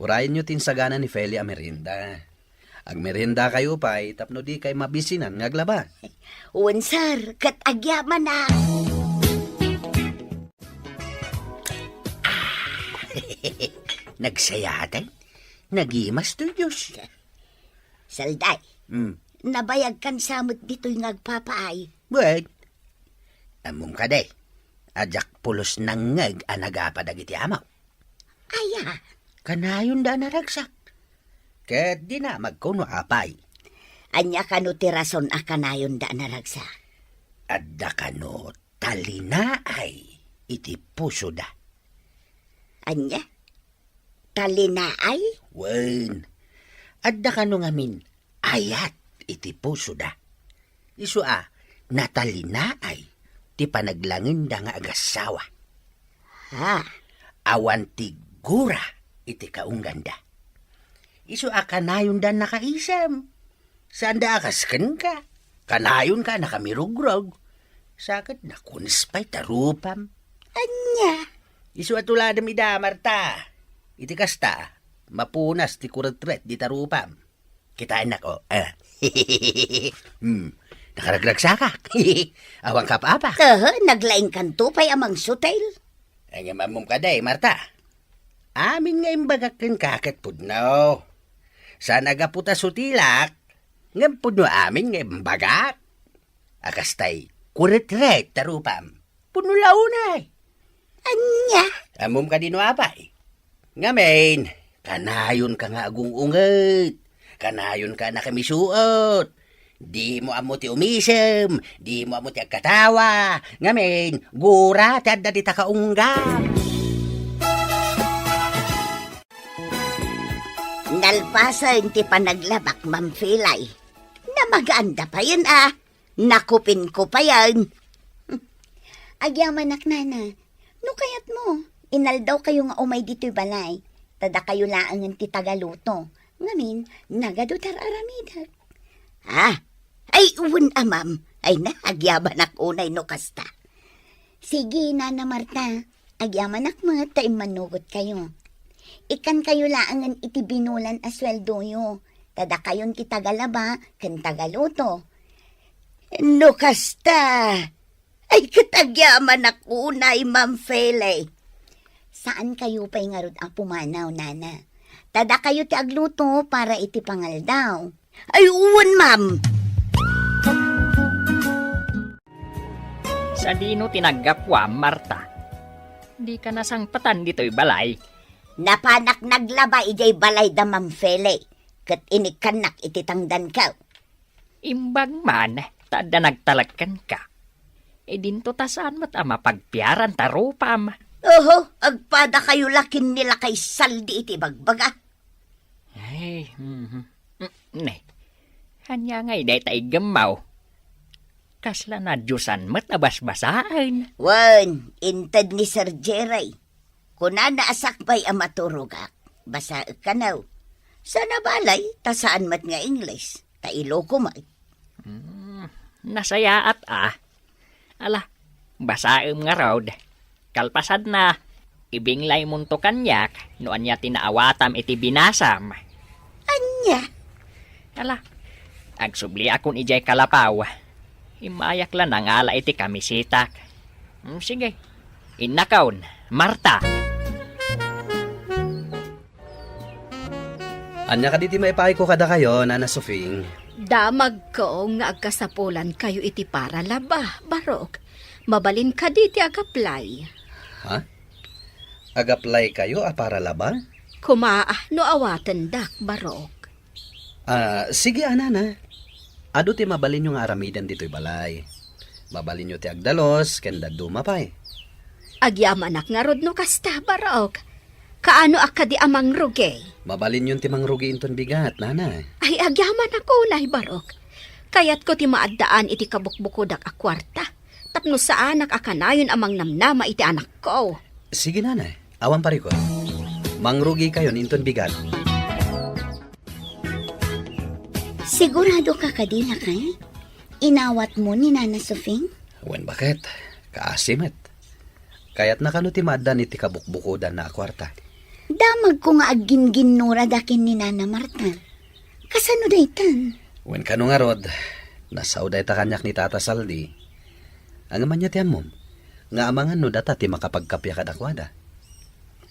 urayenyo ti insagana ni Feli a merienda. Agmeriendakayo pay tapno dikay mabisinan nga aglaba. Wen, sir, ket agyamanak. Nagsayaten? Nagimas toy Dios. Salday, Hmm. nabayagkan sa met ditoy nga agpapaay. Wen, ammom kadi, a diak pulos nangngeg a nagapa dagiti amok. Aya? Kanayonda a naragsak. Ket dinamagko no apay. Ania kano ti rason a kanayonda a naragsak? Adda kano talinaay iti pusoda. Ania? Talinaay? Wen, adda kano ngamin ayat iti pusoda. Isu a, natalinaay ti panaglangenda nga agassawa. Ha? Awan ti gura iti kaungganda. Isu a kanayonda nakaisem. Saanda a kas kenka. Kanayonka a nakamirugrog. Sa ket nakunes pay ta rupam. Ania? Isu a tuladem ida, Marta. Iti kasta, mapunas ti kuretret dita rupam. Kitaennak, o. Eh. Hmm. Nakaragragsaka. Awan ka apa-apa. Aha, naglaingkanto pay a mangsutil. Ay, ngem ammom kadi, Marta. Amin nga imbagak kenka ket pudno. Saan a gapu ta sutilak, ngem pudno amin nga imbagak. A kastay, kuretret ta rupam. Pudno la unay. Ania? Ammom kadi no apay? Ngamin, kanayonka nga agung-unget. Kanayonka a nakamisuot. Dimo ammo ti umisem, dimo ammo ti agkatawa. Ngamin, gura ti adda dita kaunggam. Nalpasen ti panaglabak, Ma'am Felay. Namagaanda payen a. Nakupinkupayan. Agyamanak, nana. No kayatmo, inaldawkayo nga umay ditoy balay. Ta dakayo laengen ti tagaluto. Ngamin, nagadu ti ar-aramidek. Ah, ay, wen a, ma'am. Ay na, agyamanak unay no kasta. Sige, Nana Marta. Agyamanak met ta immannugotkayo. Ikkankayo laengen iti binulan a sueldoyo. Ta dakayon ti tagalaba ken tagaluto. No kasta, ay ket agyamanak unay, Ma'am Fele. Saankayo pay ngarud a pumanaw, Nana. Ta dakayo ti agluto para iti pangaldaw. Ay, wen, ma'am. Sadino ti naggapuam, Marta? Dika nasangpetan ditoy balay? Napanak naglaba idiay balay da Ma'am Fele, ket inikkannak iti tangdanko. Imbag man, ta adda nagtalek kenka. Idinto ta saan met a mapagpiaran ta rupam. Oho, agpadakayo la ken ni lakay Saldi iti bagbaga. Ay, mhm. Mm, ne. Ania ngay dayta iggemmaw? Kasla nadiosan met a basbasaen. Wen, inted ni Sir Jerry. Kunana a sakbay a maturogak, basaek kano. Sana balay, ta saan met nga Ingles, ta Iloko met. Hmm, nasayaat a. Ala, basaem ngarud. Kalpasanna, ibinglaymonto kaniak no ania ti naawatam iti binasam. Ania? Ala, agsubliakon idiay kalapaw. Immayak la nangala iti kamisitak. Hmm, sige. Innakon, Marta. Ania kadi ti maipaayko kadakayo, Nana Sofing? Damagko nga agkasapulankayo iti paralaba, Barok. Mabalin kadi ti agaplay? Ha? Agaplaykayo a paralaba? Koma, no awatendak, Barok. Ah, sige, a, Nana. Adu ti mabalinyo nga aramiden ditoy balay. Mabalinyo ti agdalus ken dadduma pay. Agyamanak ngarud no kasta, Barok. Kaano a kadi a mangrugi? Mabalinyon ti mangrugi inton bigat, Nana. Ay, agyamanak unay, Barok. Kayatko ti maaddaan iti kabukbukodak a kuarta tapno saanak a kanayon a mangnamnama iti anakko. Sige, Nana. Awan parikut. Mangrugikayon inton bigat. Sigurado ka kadi, lakay? Inawatmo ni Nana Sofing? Wen, baket. Kaasi met. Kayatna kano ti maaddaan iti kabukbukodanna a kuarta? Damagko nga aggingginnurada ken ni Nana Marta. Kasano daytan? Wen, kano ngarud, nasao dayta kaniak ni Tata Saldi. Ngem ania ti ammom, nga amangan no data ti makapagkappia kadakuada?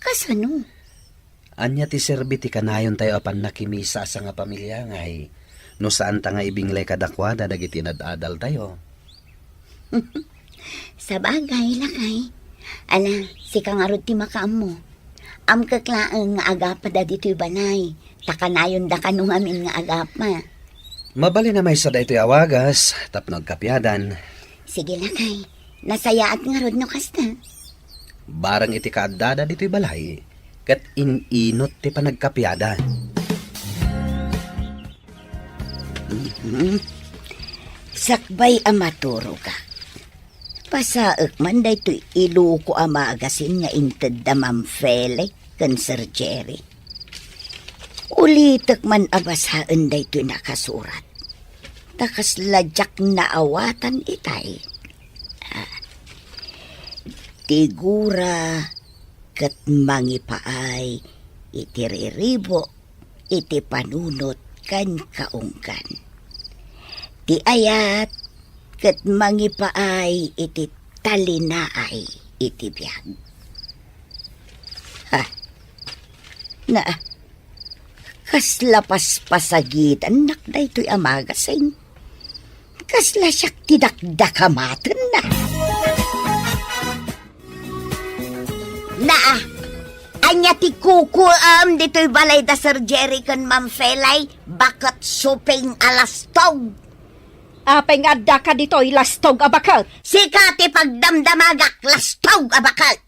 Kasano? Ania ti serbi ti kanayontayo a pannakimisa a sangapamilia ngay no saanta nga ibinglay kadakuada dagiti inad-adaltayo? Sabagay, lakay. Ala, sika ngarud ti makaammo. Amkek laeng nga agapada ditoy balay, ta kanayonda kano ngamin nga agapa. Mabalin a maysa daytoy a wagas tapno agkapiadan. Sige, lakay. Nasayaat ngarud no kasta. Barang iti kaaddada ditoy balay, ket in-inut ti panagkapiada. Mhm. Sakbay a maturogak, basaek man daytoy Iloko a magazine nga inted da Ma'am Fele ken Sir Jerry. Ulitek man a basaen daytoy nakasurat. Ta kasla diak naawatan itay. Ah, ti gura ket mangipaay iti riribuk iti panunot ken kaunggan. Ti ayat ket mangipaay iti talinaay iti biag. Ha? Na, kasla paspasagitannak daytoy a magazine. Kasla siak ti dakdakamatenna. Naa, ania ti kukuam ditoy balay da Sir Jerry ken Ma'am Felay? Baket suping a lastog. Apay nga addaka ditoy lastog a baket? Sika ti pagdamdamagak, lastog a baket.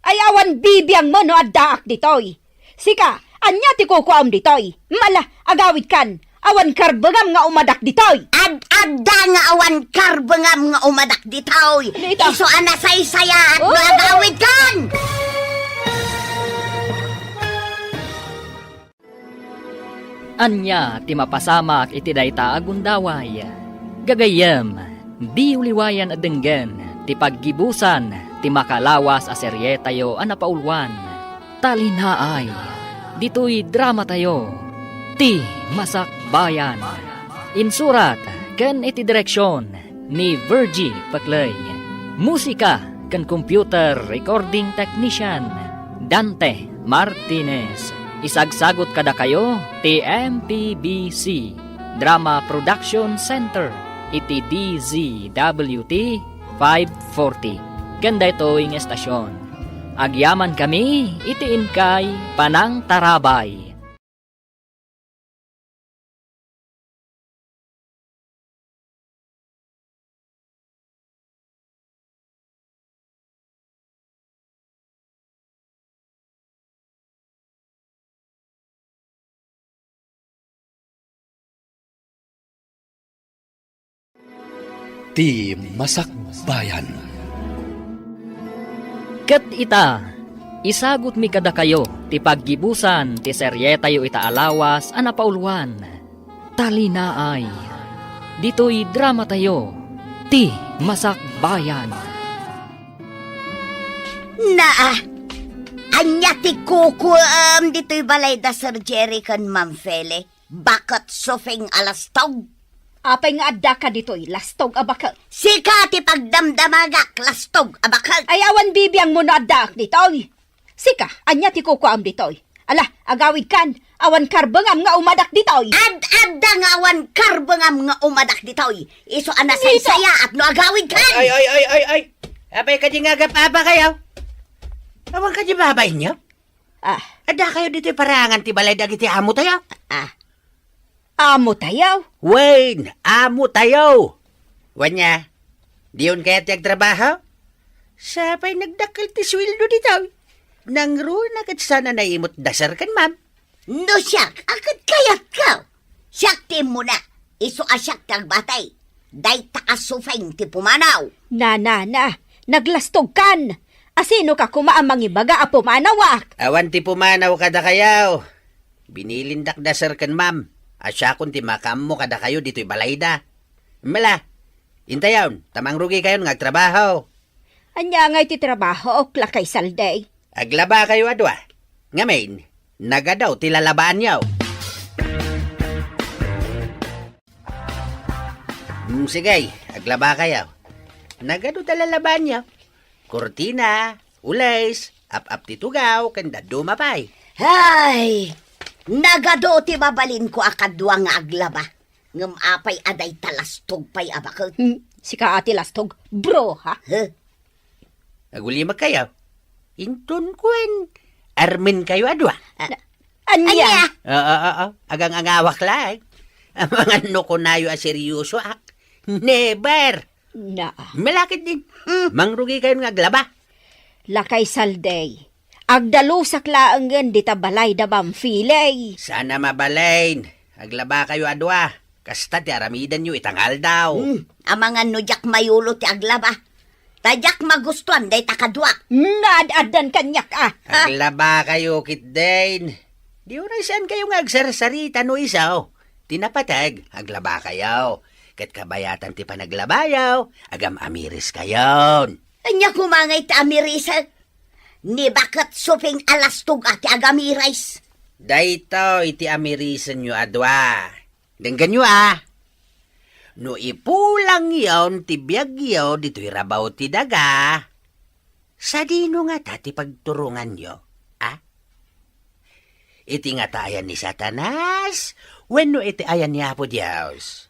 Ay, awan bibiangmo no addaak ditoy. Sika, ania ti kukuam ditoy? Mala, agawidkan. Awan karbengam nga umadak ditoy. Ad-adda nga awan karbengam nga umadak ditoy. Dita. Isu a nasaysayaat no Oh! agawidkan. Ania ti mapasamak iti dayta a gundaway? Gagayyem, di uliwayan a denggen ti paggibusan ti makalawas a serietayo a napauluan, Talinaay, ditoy dramatayo, Ti Masakbayan. Insurat ken iti direksion ni Virgie Paclay. Musika ken computer recording technician, Dante Martinez. Isagsagut kadakayo ti M P B C Drama Production Center iti D Z W T five forty. Ken daytoy nga estasion, agyamankami iti inkay panangtarabay. Ti Masakbayan. Ket ita, isagutmi kadakayo ti paggibusan ti serietayo ita a lawas a napauluan, Talinaay. Ditoy dramatayo, Ti Masakbayan. Naa, ania ti kukuam ditoy balay da Sir Jerry ken Ma'am Fele? Baket sufing a lastog. Apay nga addaka ditoy lastog a baket? Sika ti pagdamdamagak, lastog a baket. Ay, awan bibiangmo no addaak ditoy. Sika, ania ti kukuam ditoy? Ala, agawidkan, awan karbengam nga umadak ditoy. Ad-adda nga awan karbengam nga umadak ditoy. Isu a nasaysayaat no agawidkan. Ay, ay, ay, ay, ay. Apay kadi nga agap-apa kayo? Awan kadi babainyo? Ah. Adda kayo ditoy parangan ti balay dagiti amo tayo? Ah. Amo tayo? Wen, amo tayo. Wen niya, diyon kayat ti agtrabaho? Sapay nagdakkel ti sueldo ditoy. Nangruna ket sana naimot da Sir ken Ma'am. No siak, a ket kayatko. Siak ti immuna. Isu a siak ti agbatay. Dayta a sufeng ti pumanaw. Na, na, na. Naglastogkan. Asino ka koma a mangibaga a pumanawak? Awan ti pumanaw kadakayo. Binilindak da Sir ken Ma'am a siakon ti makaammo kadakayo ditoy balayda. Mala, intayon, ta mangrugi kayon nga agtrabaho. Ania ngay ti trabahook, Lakay Saldi? Aglaba kayo a dua. Ngamin, nagadu ti lalabaanyo. Hmm, sige, aglaba kayo. Nagadu ta lalabaanyo. Kurtina, ules, ap-ap ti tugaw, ken dadduma pay. Ay, nagadu ti mabalinko a kadua nga aglaba. Ngem apay a dayta lastog pay a baket? Hmm, sika a ti lastog, bro, ha? Huh? Agulimek kayo. Inton kuen, armen kayo a dua. Ah, ania? Ania? Oo, oo, oo. Agang-angawak laeng. Amangan no kunayo a seryosoak. Never. Na. Malakit din. Hmm. Mangrugi kayo nga aglaba. Lakay Saldi. Agdalusak laengen dita balay da Ma'am Fele. Sana mabalin. Aglaba kayo a dua. Kasta ti aramidenyo ita nga aldaw. Hmm, amangan no diak mayulo ti aglaba. Ta diak magustuan dayta kaduak. Naad-addan kaniak, ah. Ha? Aglaba kayo, ketdin. Di uray saan kayo nga agsarsarita no isu ti napateg, aglaba kayo. Ket kabayatan ti panaglabayo, agam-amiris kayon. Ania koma ngay ti amirisek? Ni baket suping a lastog a ti agamiris. Daytoy ti amirisenyo a dua. Denggenyo, a. No ipulangyon ti biagyo ditoy rabaw ti daga, sadino ngata ti pagturonganyo, a? Iti ngata ayan ni Satanas wenno iti ayan ni Apo Dios?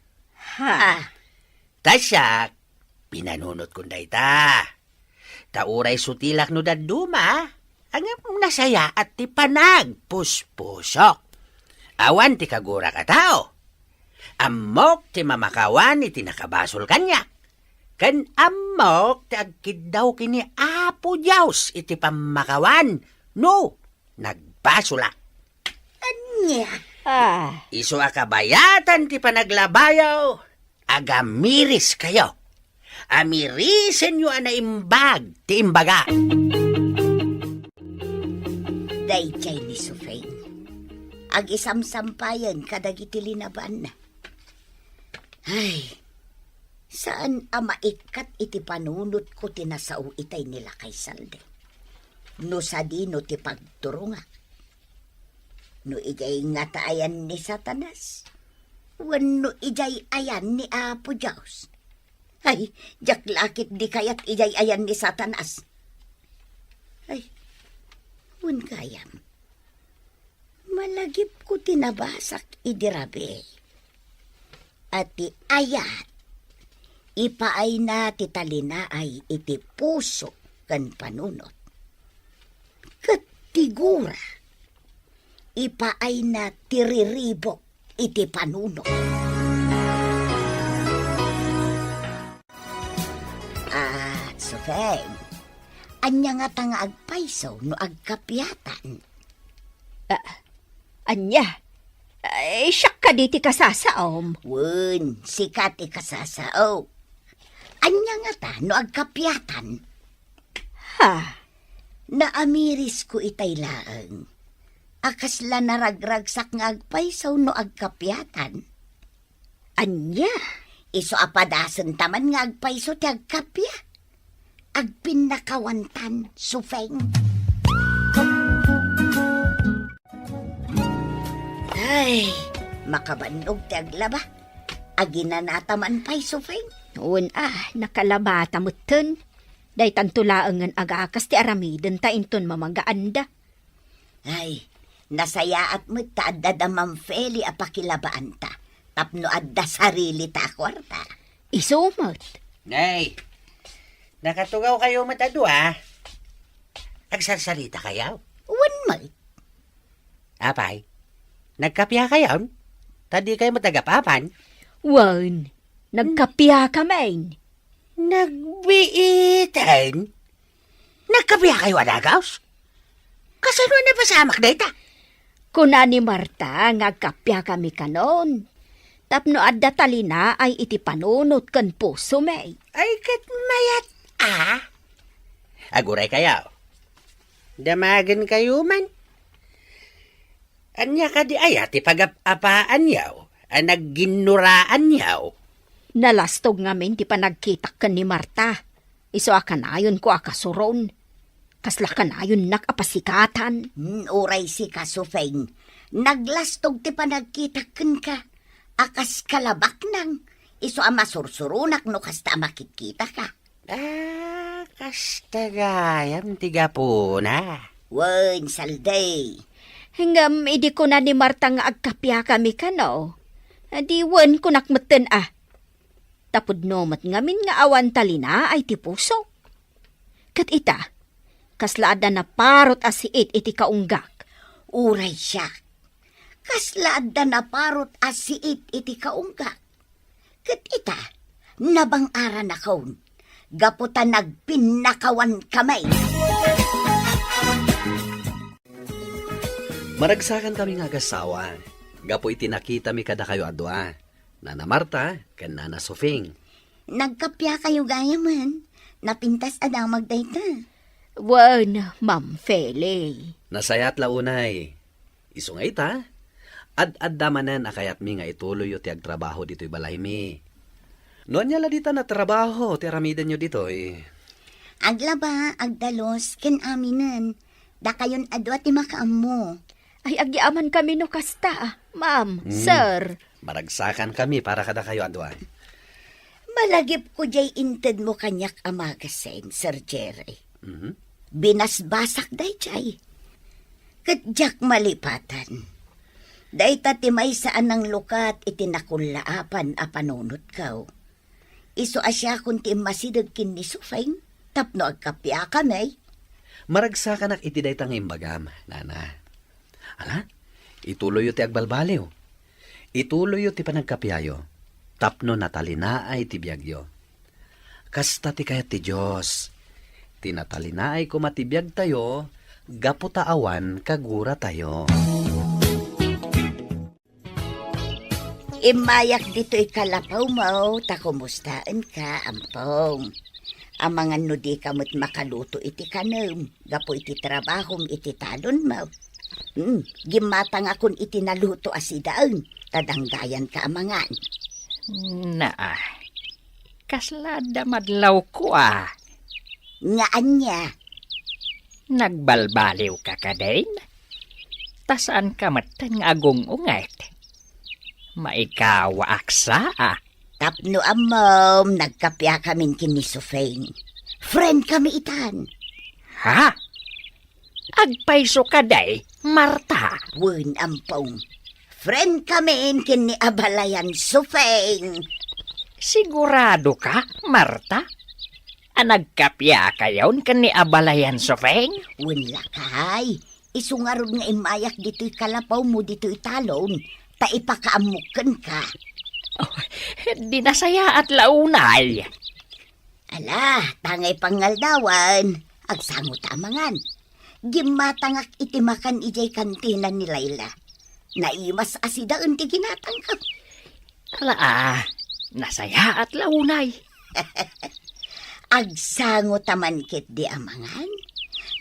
Ha? Ta siak, pinanunotkon dayta. Ta uray sutilak no dadduma, ngem nasayaat ti panagpuspusok. Awan ti kagurak a tao. Ammok ti mamakawan iti nakabasol kaniak. Ken ammok ti agkiddaw ken ni Apo Dios iti pammakawan no nagbasolak. Ania? Ah. Isu a kabayatan ti panaglabayo, agamiris kayo. Amirisenyo a naimbag ti imbaga. Daydiay ni Sufeng, agisamsampayen kadagiti linabanna. Ay, saan a maikkat iti panunotko ti nasao itay ni Lakay Saldi. No sadino ti pagturongak. No idiay ngata ayan ni Satanas, wenno idiay ayan ni Apo Dios. Ay, diak la ketdi kayat idiay ayan ni Satanas. Ay, wen gayam. Malagipko ti nabasak idi rabii. A ti ayat, ipaayna ti talinaay iti puso ken panunot. Ket ti gura, ipaayna ti riribuk iti panunot. Ah, Sufeng, ania ngata nga agpayso no agkapiatan? Ah, ania? Ay, siak kadi ti kasasaom? Wen, sika ti kasasaok. Ania ngata no agkapiatan? Ha? Naamirisko itay laeng a kasla naragragsak nga agpayso no agkapiatan. Ania? Isu a padasenta man nga agpayso ti agkapia. Agpinnakawantan, Sufeng. Ay, makabannog ti aglaba. Aginanata man pay, Sufeng? Wen a, nakalabata metten. Daytanto laengen agakas ti aramidenta inton mamagaanda. Ay, nasayaat met ta adda da Ma'am Feli a pakilabaanta tapno adda sarilita a kuarta. Isu met. Nay, nakatugaw kayo met a dua. Agsarsarita kayo? Wen met. Apay, nagkapia kayon? Ta di kayo met agapapan? Wen, nagkapia kamin. Nagbiiten? Nagkapia kayo a dagus? Kasano a napasamak dayta? Kuna ni Marta nga agkapia kami kanon. Tapno adda talinaay iti panunot ken pusomi. Ay, ket mayat a. Aguray kayo. Damagen kayo man. Ania kadi aya ti pagap-apaanyo a nagginnuraanyo? Nalastog ngamin ti panagkitak ken ni Marta. Isu a kanayonko a kasuron. Kasla kanayonnak a pasikatan. Hmm, uray sika, Sufeng. Naglastog ti panagkitak kenka. A kas kalabaknang. Isu a masursuronak no kasta a makitkitaka. Ah, kasta gayam ti gapuna. Wen, Saldi. Ngem idi kuna ni Marta nga agkapia kami kano, di wen kunak metten a. Tapudno met ngamin nga awan talinaay ti puso. Ket ita, kasla adda naparot a siit iti kaunggak. Uray siak. Kasla adda naparot a siit iti kaunggak. Ket ita, nabang-aranakon, gapu ta nagpinnakawan kami. Maragsakan kami nga agasawa, gapu iti nakitami kadakayo a dua, Nana Marta ken Nana Sofing. Nagkapia kayo gayamen, napintas a damag dayta. Wen, Ma'am Feli. Nasayaat la unay. Isu nga ita, ad-adda manen a kayatmi nga ituloyyo ti agtrabaho ditoy balaymi. No ania la dita natrabaho ti aramidenyo ditoy? Aglaba, agdalus, ken aminen. Dakayon a dua ti makaammo. Ay, agyamankami no kasta, ma'am, Mm. sir. Maragsakankami para kadakayo a dua. Malagipko jay intedmo kaniak a magasin, Sir Jerry. Mhm. Binasbasak dayjay. Ket diak malipatan. Dayta ti maysa a nanglukat iti nakullaapan a panunotko. Isu a siakon ti immasideg ken ni Sufeng tapno agkapiakami. Maragsakanak iti dayta nga imbagam, nana. Ala, ituloyyo ti agbalbaliw. Ituloyyo ti panagkapiayo tapno natalinaay ti biagyo. Kasta ti kayat ti Dios. Ti natalinaay koma ti biagtayo gapu ta awan kaguratayo. Immayak ditoy kalapawmo ta kumustaenka, Ampong. Amangan no dika met makaluto iti kanem gapu iti trabahom iti talonmo. Hmm, gimmatangakon iti naluto a sidaen, ta danggayanka amangan. Naa, kasla adda madlawko a. Nga ania? Nagbalbaliwka kadin? Ta saanka metten nga agung-unget? Maikawaak sa a. Tapno ammom, nagkapiakamin ken ni Sufeng. Friend kami itan. Ha? Agpayso kadi, Marta? Wen, Ampong. Friend kamin ken ni abalayan Sufeng. Sigurado ka, Marta? A nagkapiakayon ken ni abalayan Sufeng? Wen lakay. Isu ngarud nga immayak ditoy kalapawmo ditoy talon, ta ipakaammok kenka. Oh, di nasayaat la unay. Ala, tangay pangaldawan, agsango ta amangan. Gimmatangak iti makan idiay kantina ni Laila. Naimas a sidaen ti ginatangko. Ala, ah, nasayaat la unay. Agsango ta man ketdi a mangan?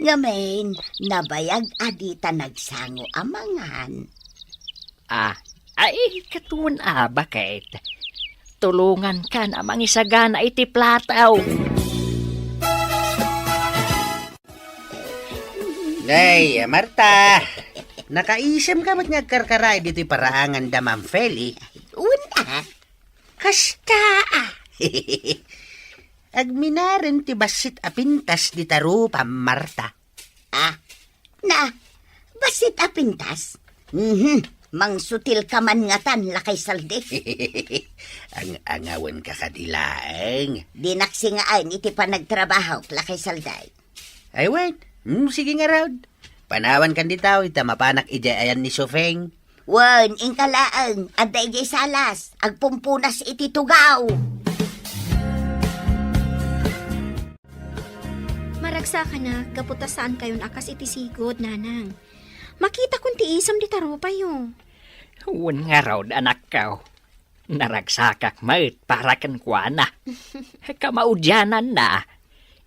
Ngamin, nabayag a dita nagsango a mangan. Ah, ay, katuen a, baket. Tulongankan a mangisagana iti plato. Ay, Marta, nakaisemka met nga agkarkaraay ditoy paraangan da Ma'am Feli? Una. Kasta, ah. Agminaren ti bassit a pintas dita rupa, Marta. Ah, na, bassit a pintas? Mhm, mangsutilka man ngatan, Lakay Saldi. Ang-angawenka kadi laeng. Dinak singaan iti panagtrabahok, Lakay Saldi. Ay, wen. Hmm, sige ngarud. Panawankan dita, ta mapanak idiay ayan ni Sufeng. Wen, inka laeng, adda idiay salas, agpumpunas iti tugaw. Maragsakanak, gapu ta saankayon a kas iti sigud, nanang. Makitakon ti isem dita rupayo. Wen ngarud, anakko. Naragsakak met para kenkuana. Kamaudiananna,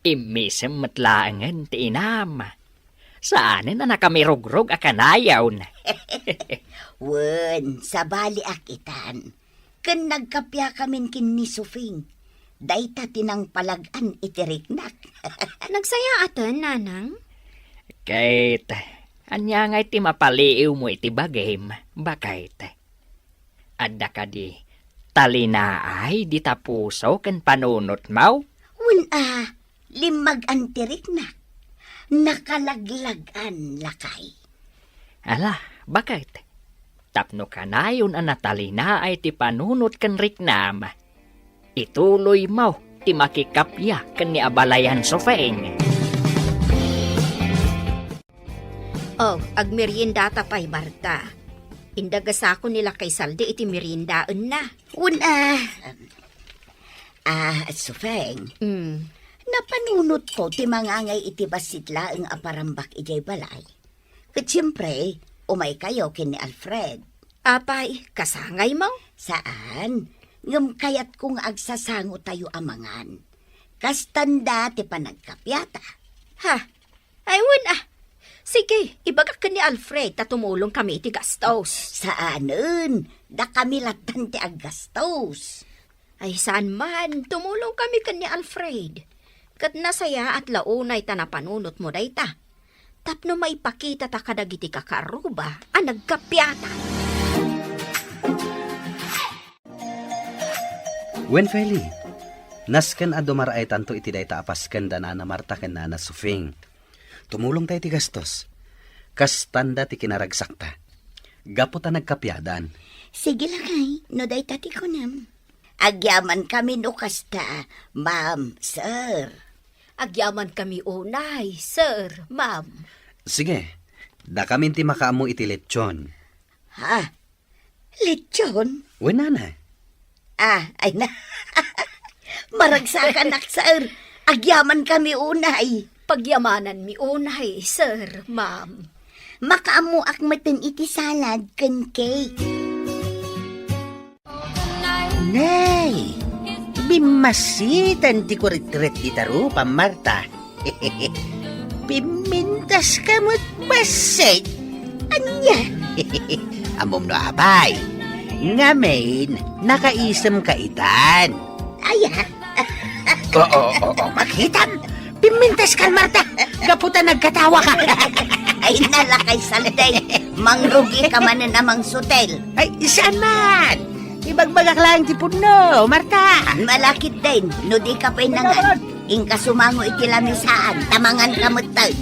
immisem met laengen ti inam. Saanen a nakamirugrog a kanayon. Wen, sabaliak itan. Ken nagkapiakamin ken ni Sufing. Dayta ti nangpalag-an iti riknak. Nagsayaaten, nanang? Ket, ania ngay ti mapaliiwmo iti bagim, baket? Adda kadi talinaay dita puso ken panunotmo? Wen a, limmagan ti riknak. Nakalaglag-an, lakay. Ala, baket? Tapno kanayon a natalinaay ti panunot ken riknam, ituloymo ti makikappia ken ni abalayan Sufeng. Oh, agmeriendata pay, Marta. Indagasakon ni Lakay Saldi iti meriendaenna. Wen a, ah, Sufeng. Mm. Napanunotko ti mangangay iti bassit laeng a parambak idiay balay. Ket siempre, umaykayo ken ni Alfred. Apay, kasangaymo? Saan. Ngem kayatko nga agsasangotayo a mangan. Kastanda ti panagkapiata. Ha? Ay, wen a. Sige, ibagak ken ni Alfred ta tumulongkami iti gastos. Saanen, dakami lattan ti aggastos. Ay, saan man, tumulongkami ken ni Alfred. Ket nasayaat la unay ta napanunotmo dayta. Tapno maipakitata kadagiti kakaarruba a nagkapiata. Wen, Feli, nasken a dumaraaytanto iti dayta a pasken da Nana Marta ken Nana Sufing. Tumulongta iti gastos. Kastanda ti kinaragsakta. Gapu ta nagkapiadan. Sige, lakay, no dayta ti kunam. Agyamankami no kasta, ma'am, sir. Agyamankami unay, sir, ma'am. Sige, dakamin ti makaammo iti lechon. Ha? Lechon? Wen, nana. Ah, ay na. Maragsakanak, sir. Agyamankami unay. Pagyamananmi unay, sir, ma'am. Makaammoak metten iti salad ken cake. Nay, bimmassitan ti kuritkurit dita rupa, Marta. Pimmintaska met bassit. Ania? Ammom no apay. Ngamin, nakaisemka itan. Aya? Oo, oo, makitam. Pimmintaskan, Marta. Gapu ta nagkatawaka. Ay, na, Lakay Saldi. Mangrugika manen a mangsutel. Ay, saan man? Ibagbagak laeng ti pudno, Marta. Malakitdin, no dika pay nangan. Inka sumango iti lamisaan, ta manganka metten.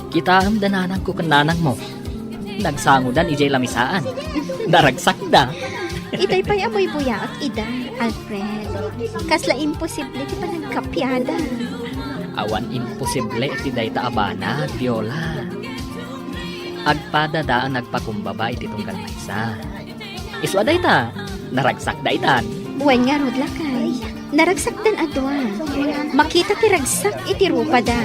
Kitaem da nanangko ken nanangmo. Nagsangodan idiay lamisaan. Naragsakda. Itay pay a buybuyaak ida, Alfred. Kasla imposible ti panagkapiada. Awan imposible iti dayta a banag, Viola. Agpadada a nagpakumbaba iti tunggal maysa. Isu a dayta, naragsakda itan. Wen ngarud, lakay. Naragsakdan a dua. Makita ti ragsak iti rupada.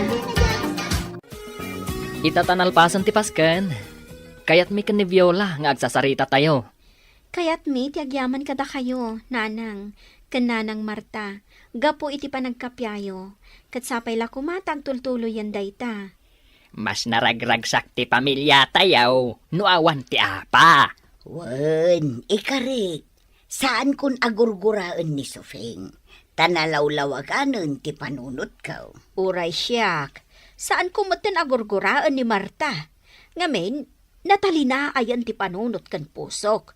Ita ta nalpasen ti Pasken, kayatmi ken ni Viola nga agsasaritatayo. Kayatmi ti agyaman kadakayo, nanang, ken Nanang Marta, gapu iti panagkapiayo, ket sapay la koma ta agtultuloyen dayta. Mas naragragsak ti pamiliatayo no awan ti apa. Wen, ikarik, saankon a gurguraen ni Sofing, ta nalawlawaganen ti panunotko. Uray siak, saanko metten a gurguraen ni Marta. Ngamin, natalinaay ti panunot ken pusok.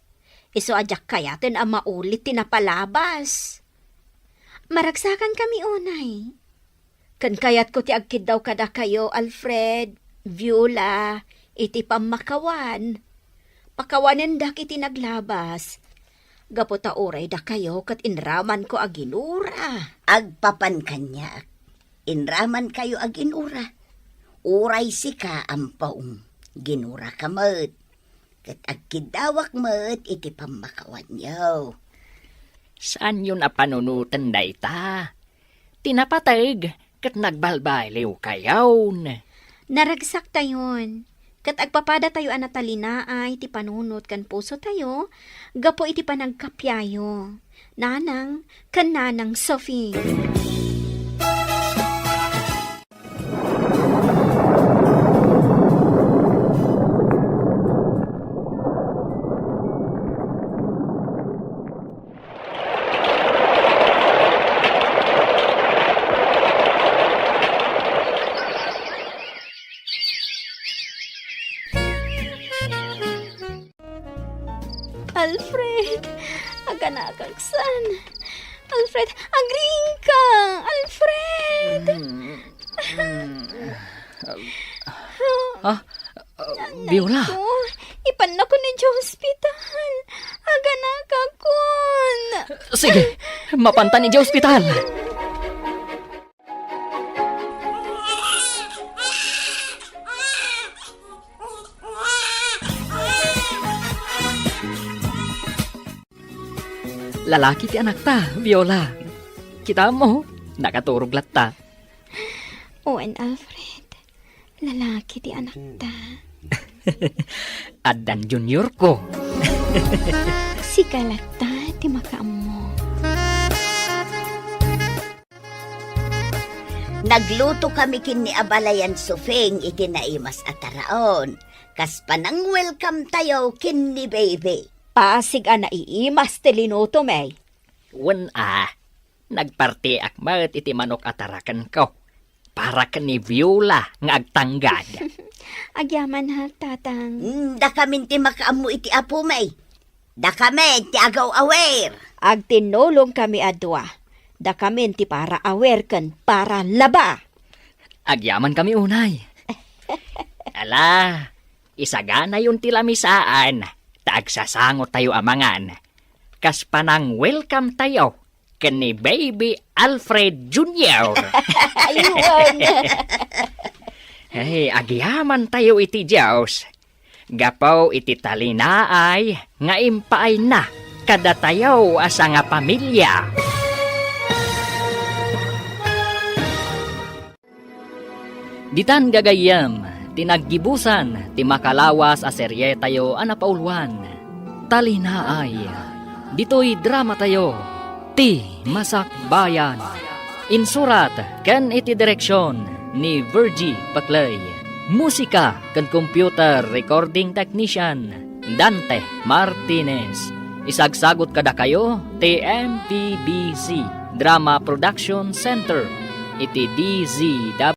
Isu a diak kayaten a maulit ti napalabas. Maragsakankami unay. Ken kayatko ti agkiddaw kadakayo, Alfred, Viola, iti pammakawan. Pakawanendak iti naglabas. Gapu ta uray dakayo ket inramanko a ginura. Agpapan kaniak. Inramankayo a ginura. Uray sika, ampong, ginuraka met. Ket agkiddawak met iti pammakawanyo. Saanyon a panunoten dayta. Ti napateg ket nagbalbaliwkayon. Naragsaktayon, ket agpapadatayo a natalinaay ti panunot ken pusotayo gapu iti panagkapiayo. Nanang ken Nanang Sophie. Alfred, aganakaksan. Alfred, agriingka! Alfred! Ah, ah, Viola. Ko, ipannakon idiay ospital. Aganakakon. Sige, mapantan idiay ospital. Lalaki ti anakta, Viola. Kitam, nakaturog latta. Wen, Alfred. Lalaki ti anakta. Addan junior ko. Sika latta ti makaammo. Naglutokami ken ni Abalayan Sofing iti naimas a taraon. Kas panang-welcome tayo ken ni Baby. Pasig a naiimas ti linutom, eh. Wen a, nagpartiak met iti manok a tarakenko. Para ken ni Viola nga agtanggad. Agyaman, ha, Tatang. Mm, dakamin ti makaammo iti apom, eh. Dakamin ti agaw-awer. Agtinnulongkami a dua. Dakamin ti para awer ken para laba. Agyamankami unay. Ala, isaganayon ti lamisaan, ta agsasangotayo a mangan. Kas panang-welcome tayo ken ni Baby Alfred Junior. Aywan. Hey, agyaman tayo iti Dios. Gapu iti talinaay nga impaayna kadatayo a sangapamilia. Ditan gagayyem ti naggibusan ti makalawas a serietayo a napauluan, Talinaay. Ditoy dramatayo, Ti Masakbayan. Insurat ken iti direksion ni Virgie Paclay. Musika ken computer recording technician, Dante Martinez. Isagsagut kadakayo ti M P B C Drama Production Center iti D Z W